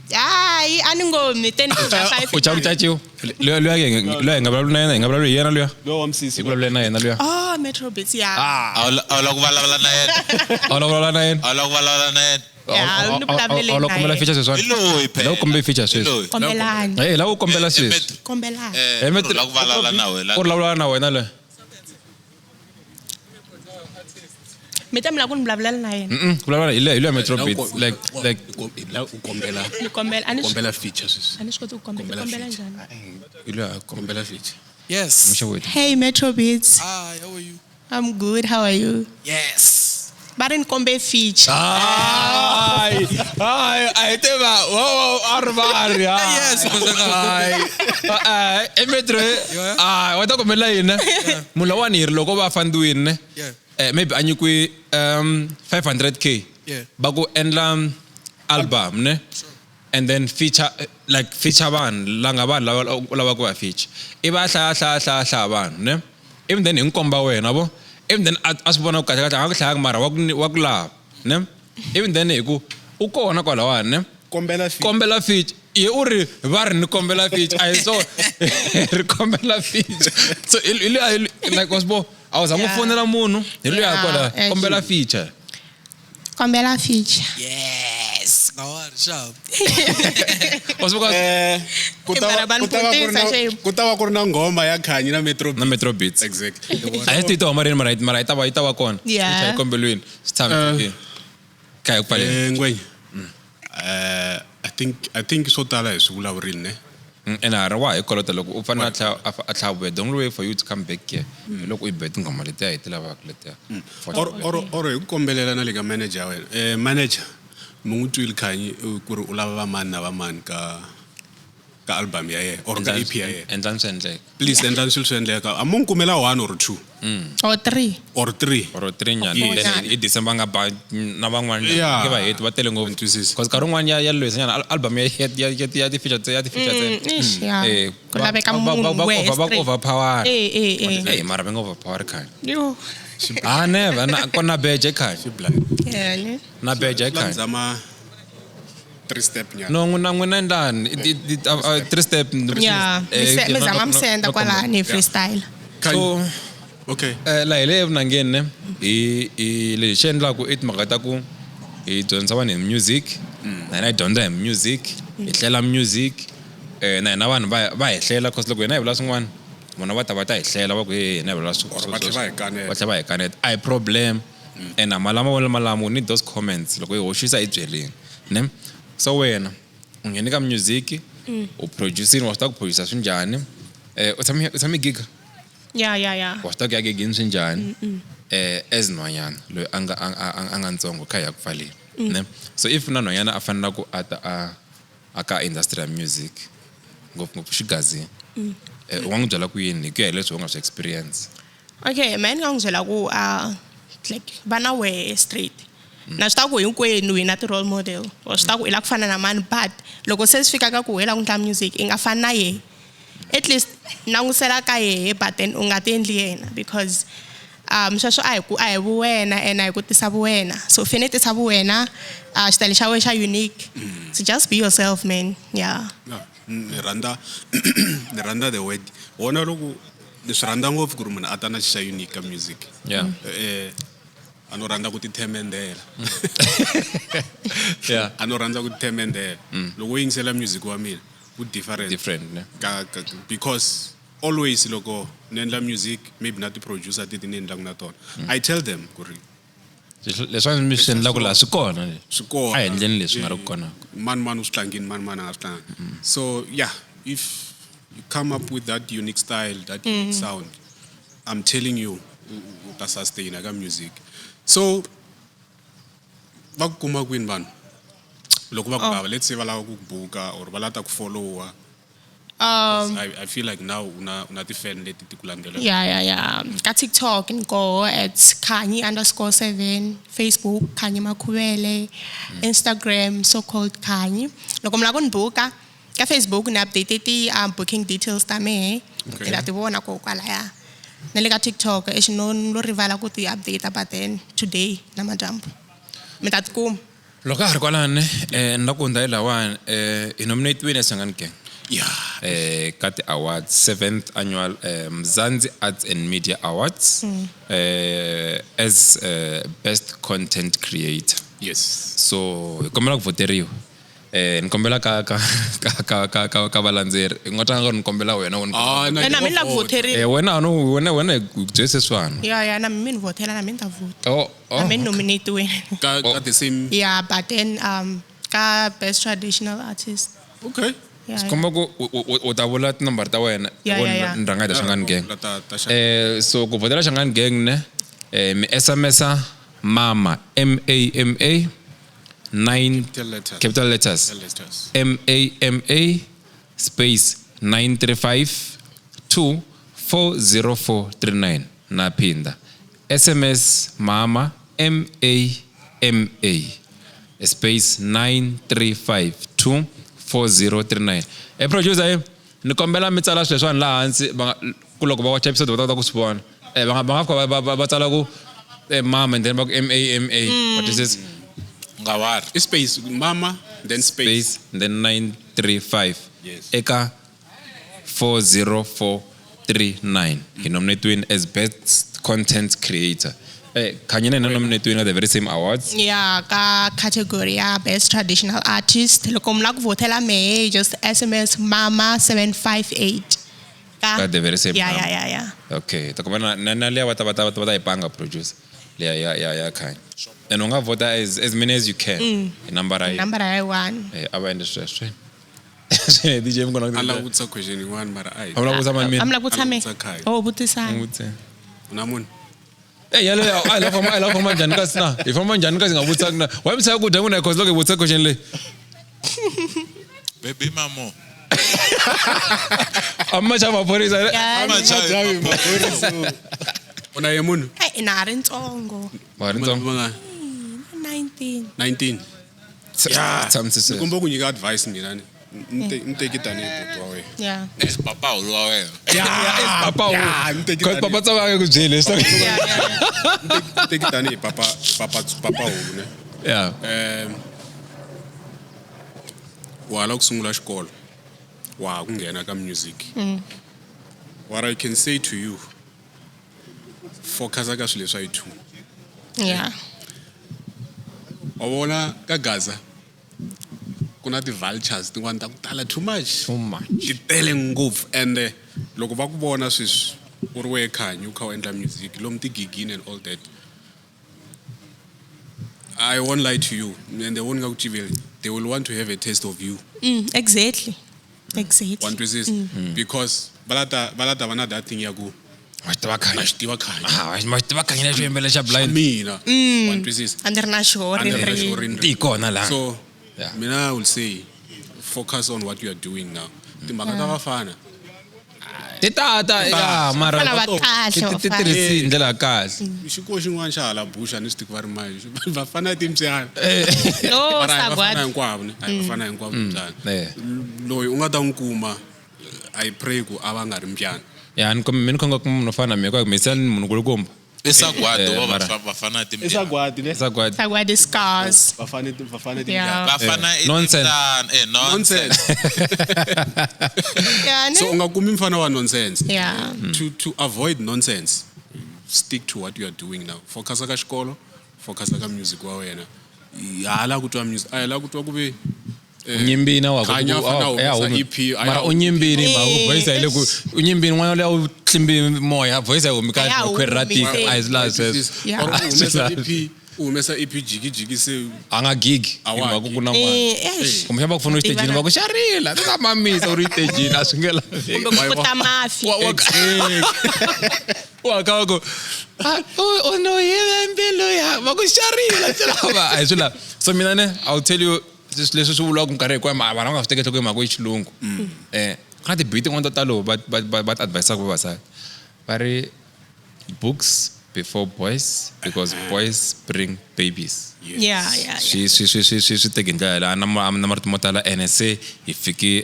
hayi a ni ngo mi te ni dya five U cha ku caciwa. Luya luya luya hi nga vulavuli na yena, hi nga vulavuli hi yena luya. Lowa msisi. Hi vulavule na yena luya. Oh, Metro Beats, yeah. A wu la ku vulavula na yena. A wu la vulavula na yena. A wu la ku vulavula na yena. Yeah, ni vulavulele A wu la na kombela yena. feature sweswiwani. Hi loyi phela. La ku kombela feature Hi sweswi. loyi. Kombelani. Hey, la ku kombela sweswi. Metro. Kombelani. Eh, Metro- u la ku vulavula na wena. U vulavula na wena loyi. Mi ta mi lava ku ni vulavulela na yena. Vulavula hi luya Metro Beats like like U kombela Ni kombela a ni swi kombela feature sweswi. a ni swi koti ku kombela Kombela kombela feature. njhani. hi luya kombela. Kombela feature. Yes. Mxeweti. Hey Metro Beats, Hi, how are you? I'm good. How are you? Yes. Va ri ni kombe feature. Hayi, hayi, a hi tiva, wo a ri va ri, Yes, hayi. Hayi, e Metro, hayi, wa ta kombela yini? Munhu lowani hi ri loko va fandiwini ne? Yeah. Maybe a nyikiwe 500k. Yeah. Va ku endla album ne? And then feature like feature vanhu la nga vanhu lava u lavaka ku va feature. I va hlaya hlaya hlaya hlaya vanhu ne? Even then hi nkomba wena vo. Even then a swi vona ku kahle kahle a nga ku hlayanga mara wa ku lava ne? Even then hi ku u kona kwalawani ne? Kombela feature. Kombela feature. Ye u ri va ri ni kombela feature. A hi swona. Ri kombela feature. So hi luya like wa swi vo a wu zanga u Yeah. fonela munhu hi luya Yeah, kwala eh, kombela feature. Kombela feature. Yes. Ngawari sharp. Wa swi vona Ku ta Mara va va ni ku ta va ku ri na vutisa, shame. ku ta va ku ri na nghoma ya Khanyi na Metro na Metro Beats. Exactly. A hi swi tivi ta huma rini mara yi ta va kona. Yeah. Feature yi kombeliwini. Swi tshame kaya ku pfaleni. Ngwenya. I think swo tala hi swi vulavurini ne. And a ri wa hi kolota loko u fanele a tlhela a tlhela a vuya. The only way for you to come back here hi loko u yi be tinghoma letiya hi ti lavaka letiya. Or hi ku kombelela na le ka manager ya wena. Manager mi n'wi twile Khanyi ku ri u lava vamani na vamani ka album ya yena or ka EP ya yena. Endlani swi endleka. Please endlani swilo swi endleka. A mo n'wi kumela one or two Or three. or three. Or three nyana. Yes. Then hi December nga ba na van'wana Yeah. nge va heti va tele ngopfu. Twisisa. Because nkarhi wun'wana ya lwisa nyana album ya ti-feature ya ti-feature ntsena. Eish, yeah. Eh, Ku laveka munhu va wehe va straight. overpower. Eh, eh, eh. Hey, mara va nga overpower khale. Yo. Ah, never. Na kona beje khale. Yeah, ne? Na beje khale. Zama three step nyana. No, n'wina n'wina endlani? Three step. Yeah. Eh, Mi zama mi senda kwalani freestyle. So, Okay. laha hi le evunangeni ne hi lexi xi endlaku i timhaka ta ku hi dyondzisa vanhu hi music na hina hi dyondza hi music hi hlela music na hina vanhu va hi hlela cause loko hina hi vula swin'wana vona va ta va ta hi hlela va ku hey hina hi vula Or va tlhela va hi kaneta. va tlhela va hi kaneta a hi problem and malama wona malamo we need those comments loko hi hoxisa hi byeleni ne so wena u nghene ka music u producing wa swi tiva ku producer swi njhani u tshame giga Yeah, yeah, yeah. wa swi tiva ku ya gigini swi njhani as nhwanyana loyi a nga a nga ntsongo kha ya ku pfaleni ne so if na nhwanyana a fanela ku a ta a ka industry ya music ngopfungopfu xigazini u nga n'wi byela ku yini hi ku ya hi leswi u nga swi experience? Okay, mina ni nga n'wi byela ku like va na wehe straight. Na swi tiva ku hinkwenu hi na ti-role model or swi tiva ku i lava ku fana na mani, but loko se swi fika ka ku i lava ku endla music i nga fani na yehe. At least langusela ka yehe, but then u nga ti endli yena because sweswo a hi ku a hi vuwena and a hi ku tisa vuwena. So u fanele tisa vuwena, xitayele xa wena xa unique. So just be yourself, man. Yeah. No, ni rhandza ni rhandza the word wona loko Ni swi rhandza ngopfu ku ri munhu a ta na xa unique ka music. Yeah. A no rhandza ku tithemendela. Yeah. A no rhandza ku tithemendela. Loko u yingisela music wa mina, wu different. Different, ne? Ka, because always loko ni endla music, maybe na ti-producer teti ni endlaka na tona, I tell them ku ri Leswiwani mi swi endlaku laha swi kona leswi. Swi kona. A hi endleni leswi nga ri kona. Mani mani u swi tlangini, mani mani a nga swi tlangi. So yeah, if you come up with that unique style, that unique sound, I'm telling you, u ta sustain ka music. So va ku kuma kwini vanhu loko va ku lava? Let's say va lava ku ku buka or va lava ta ku followa. I feel like now una ti-fan leti ti ku landzelaka. Yeah. Ka TikTok ni koho at Khanyi_7, Facebook Khanyi Makhuvele, Instagram so called Khanyi. Loko mi lava ku ni buka ka Facebook ni update ti booking details ta mehe. Okay. Mi ta ti vona koho kwalaya. Na le ka TikTok exi no no rivala ku ti update, but then today na madyambu mi ta ti kuma. Loko a ha ri kwalani, ni la ku hundza hi lawani, hi nominate-wile Shangani Gang. Yeah. Ka ti-awards, 7th annual Mzansi Arts and Media Awards, as best content creator. Yes. So hi kombela ku voteriwa. Ni kombela ka valandzeri. I nga tanga ni kombela wena u ni Ah, na Na mina la ku voteriwa. Wena a no wena hi ku byele sweswiwani. Yeah, na mina ni votela, na mina ni ta vota. Oh. Na mina nominate-wile. Ka the same. Yeah, but then ka best traditional artist. Okay. Yeah. Swi komba ku u ta vula tinambara ta wena. Yeah, Loko yeah, yeah. ni rhanga hi ta Shangani Gang. Ta So ku votela Shangani Gang ne, mi SMS-a mama, M A M A 9 Capital letters. Capital letters. Capital letters. M A M A space 935 2 40439. Na phinda. SMS mama M A M A space 935 2 4039. Producer, ni kombela mi tsala sweswiwani laha hansi, va nga, ku loko va watch episode va ta kota ku swi vona. Va nga fika va tsala ku, mama and then va ku M A M A. What is this? Nga wari. I space mama then space. Space and then 935. Yes. Eka 40439. Hi nominate as best content creator. Khanyi na yena nominate at the very same awards. Yeah, ka category ya best traditional artist. Loko mi lava ku votela mehe, just SMS mama 758. Ka the very same Yeah, number. yeah. Okay, ta kuma na liya va ta yi panga producer. Liya ya Khanyi. And u nga vota as many as you can. Hi number ya Number ya 1. A va endle sweswo. Sweswo DJ mkona. A lava ku vutisa question yin'wana mara a hi. A lava ku vutisa mani mina? Am la ku tshame. A lava ku vutisa Khanyi. Oh, vutisani. Vutisa. Na munhu. Yaleyo a hi la famba, a hi la famba njhani kasi na? Hi famba njhani kasi hi nga vutisanga na? Why mi tshika ku dya n'wina because loko hi vutisa question leyi. Baby mamo. A mi ma chavi maphorisa. Yeah. Ma chavi maphorisa. U na ye munhu? Eh, na ha ri ntsongo. Wa ri ntsongo. Manga 19. 19. Tshamise Ni sweswo. komba ku nyika advice mina ni. Ni teki tanihi buti wa wena. Yeah. Es papa hulu wa wena. Yeah, papa. Yeah, ni teki Because tanihi- papa tsava a nge ku byeli leswaku. Yeah. Ni teki tanihi papa hulu ne. Yeah. Wa la ku sungula xikolo. Wa ha ku nghena ka music. What I can say to you, focus ka swilo leswa hi two. Yeah. Wa vona ka Gaza ku na ti-vultures tin'wana ta ku tala too much. Too much. Ti tele ngopfu and loko va ku vona sweswi u ri wehe Khanyi u kha u endla music lomu tigigini and all that. I won't lie to you and they won't nga ku civeli. They will want to have a taste of you. Exactly. Exactly. Wa twisisa? Because va la ta va na that thing ya ku Wa xi tiva na Khanyi. xi tiva Khanyi. Ah, wa xi tiva Khanyi lexo yimbelela xa blind. Mina. Wa twisisa? A ni ri na xoho A ni ri na ri xoho ri Ti kona laha. So Yeah. mina I will say focus on what you are doing now. Timhaka ta vafana. Ti tata ya mara Vafana va kahle, ti vafana. tirhisi hi ndlela ya kahle. Xikolo xin'wana xa hala Busha ni swi tivi va ri mani. Vafana timbyana. No, Mara a hi vafana sagwadi. hinkwavo ne. A hi vafana hinkwavo timbyana. Eh. Loyi u nga ta n'wi kuma, I pray ku a va nga ri mbyana. Ya ni kombela mi ni khonga ku munhu wo fana na mina hikuva mi se ni munhu kulukumba. I sagwadi Eh, va mara- vafana I timbirhi. sagwadi ne Sagwadi. Sagwadi scars. vafane vafane Yeah. Vafana i Nonsense. timbyana. Eh, nonsense. nonsense Yeah, ne? so u nga kumi mfana wa nonsense Yeah. to avoid nonsense stick to what you are doing now focus ka xikolo focus ka music wa wena hala ku twa music a hi la ku twa ku ve Nyimbini wa ku Khanya fana humesa EP, a ya mara u nyimbini Eh, ma voice a yi le ku u nyimbini n'wana luya u tlimbi moya voice a yi humi A ya kahle khwiri ra humi, tika se. a hi swi lavi sweswo Yeah. or u A hi swi humesa lavi. EP u humesa EP jikijiki se a nga gigi A hi wa mhaka ku gigi. ku na n'wana Eh, eish. kumbexana va ku fona exitejini va ku xa rila ti ta mamisa u ri xitejini a swi nge laveki Kumbe ku puta mafi. wa ka va ku "Ah, u no yive mbilu ya va ku xa rila swi lava a hi swi lava so mina ne I will tell you leswi swi vuriwaka minkarhi hinkwayo mara vanhu va nga swi teki enhlokweni mhaka i xilungu ku na tibiti tin'wana to talo va va ti advisaka vavasati va ri books before boys because boys bring babies Yeah, yeah, yeah. swi teki hi ndlela yaleyo a na na marito mo tala ene se hi fiki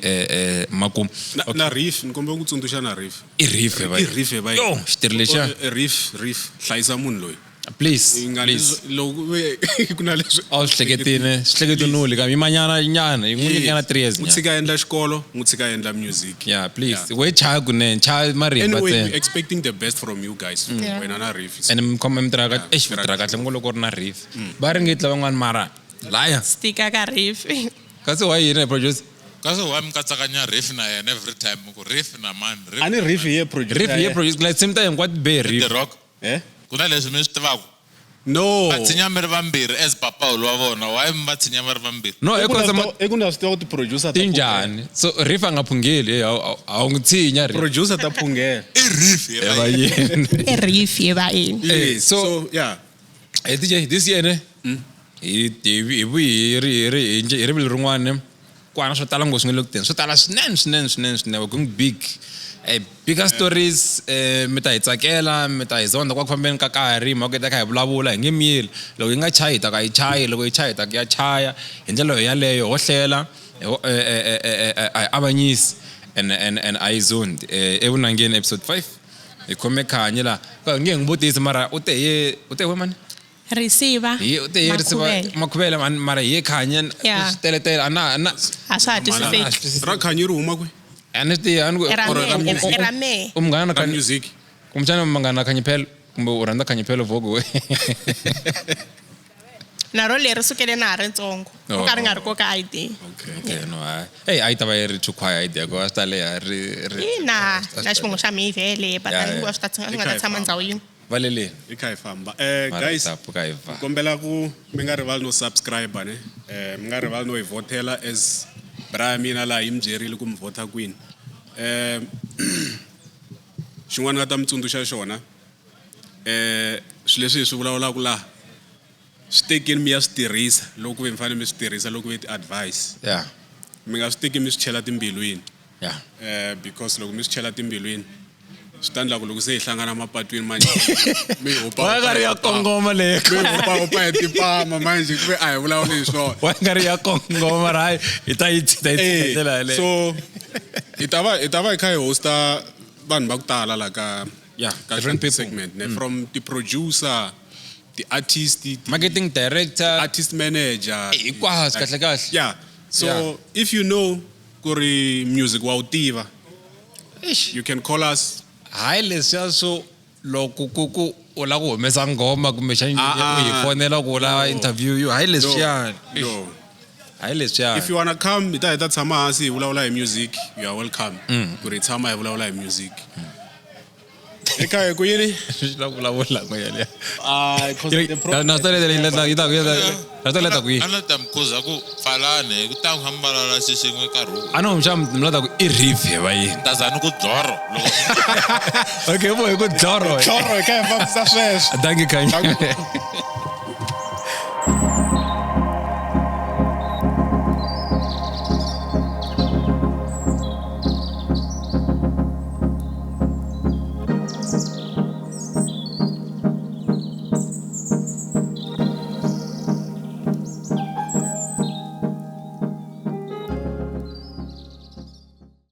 makumu na riff ni kombela ku tsundzuxa na riff i riff i riff va yo xitirhi lexiya riff riff hlayisa munhu loyi please Yi nga please loko ku ve ku na leswi a wu swi hleketini swi hleketini kambe yimanyana nyana yi n'wi nyikanyana 3 years n'wi nyana. tshika endla xikolo n'wi tshika endla music yeah please we chaya kunene chaya marimba anyway ntsena we expecting the best from you guys Yeah. wena na riff ene mi khoma mi tirha kahle eish mi tirha kahle ngo loko u ri na riff va ringeti lavan'wana mara laya Stika ka riff. kasi wa yini producer Kasi wa mi katsakanya riff na yena every time ku riff na man riff. ani riff hi ye producer riff ye producer like same time hinkwato be The riff Rock. eh Ku na leswi mi swi tivaka. no Va tshinya mi ri vambirhi as papa wa vona. Why mi va tshinya va ri vambirhi? no I ku na i swi tiva- i ku na swi tiva ku ti-producer ta tinjhani so riff a nga phungeli a wu n'wi tshinya riff producer ta phungela I riff ye va yini I riff ye va yini. Eh, so yeah Hey DJ, this year ne hi vuyi hi ri hi ri hi nje- hi rivilo rin'wana ne kwana swo tala ngopfu swi nga le ku teni swo tala swinene swinene swinene swinene we're going big bigger stories mi ta hi tsakela mi ta hi zonda kwa ku fambeni ka karhi hi mhaka hi ta kha hi vulavula hi nge miyeli loko yi nga chayi hi ta ka yi chayi loko yi chayi hi ta ku ya chaya hi ndlela yaleyo ho hlela a hi avanyisi and a yi zondi evunangeni episode 5 hi khome khanyi laha ka nge hi n'wi vutisi mara u te ye u te we mani Risiva. hi u te ye risiva Makhuvele. makhuvele mani mara hi ye khanya Yeah. swi teletele a na a na A swa ha twisiseki. ra khanyi ri huma kwi a ni swi tivi a ni ku I ra or- mehe, i ra mehe. u munghana na ra Khanyi- music kumbexana munghana na Khanyi Phelo kumbe u rhandza Khanyi Phelo voko Na ro leri sukele na ha ri ntsongo. Oh. Ku ka ri nga ri koka ID. okay okay no hayi hey a yi ta va yi ri too quiet idea ku a swi ta leha ri ri Ina, na xivongo xa mehe vhele, but Yeah, a ni yeah. ku swi ta swi nga ta tshama ndhawu yin'we. valeleni i kha hi famba Mara guys hi ta pfuka hi va kombela ku mi nga rivali no subscribe ne mi nga rivali no hi vhotela as bra ya mina laha yi mi byerile ku mi vhota kwini xin'wana nga ta mi tsundzuxa xona swilo leswi hi swi vulavulaka laha swi tekeni mi ya swi tirhisa loko ve mi fanele mi swi tirhisa loko ve ti-advice yeah mi nga swi teki mi swi chela timbilwini yeah because loko mi swi chela timbilwini swi ta endla ku loko se hi hlangana mapatwini manje mi hupa wa nga ri ya kongoma leyi mi hupahupa hi tipama manje ku ve a hi vulavuli hi swona wa nga ri ya kongoma mara hayi hi ta yi ta yi Eh, ndlela yaleyo so hi ta va hi ta va hi kha hi hosta vanhu va ku tala la ka Yeah, ka different people. segment ne from ti-producer ti-artist ti marketing director artist manager hinkwaswo kahle kahle yeah so Yeah. if you know ku ri music wa wu tiva Eish. you can call us hayi leswiya swo loko ku ku u lava ku humesa nghoma kumbexani Ah, ah. u hi fonela ku u lava interview yo hayi leswiyani no. hayi leswiyani if you wanna come hi ta hi ta tshama hansi hi vulavula hi music you are welcome ku ri hi tshama hi vulavula hi music eka hi ku yini swi lava ku vulavula ngo yaleyo Ah, na ku yi A ni ta mi khuza ku pfalani hi ku ta ku hambala xi xin'we nkarhi wu. a ni hoxa mi lata ku i riff hi va yini Ta za ni ku dzoro loko okay vo hi ku dloro Tlhoro hi kha hi fambisa sweswo danki khanyi Dankie.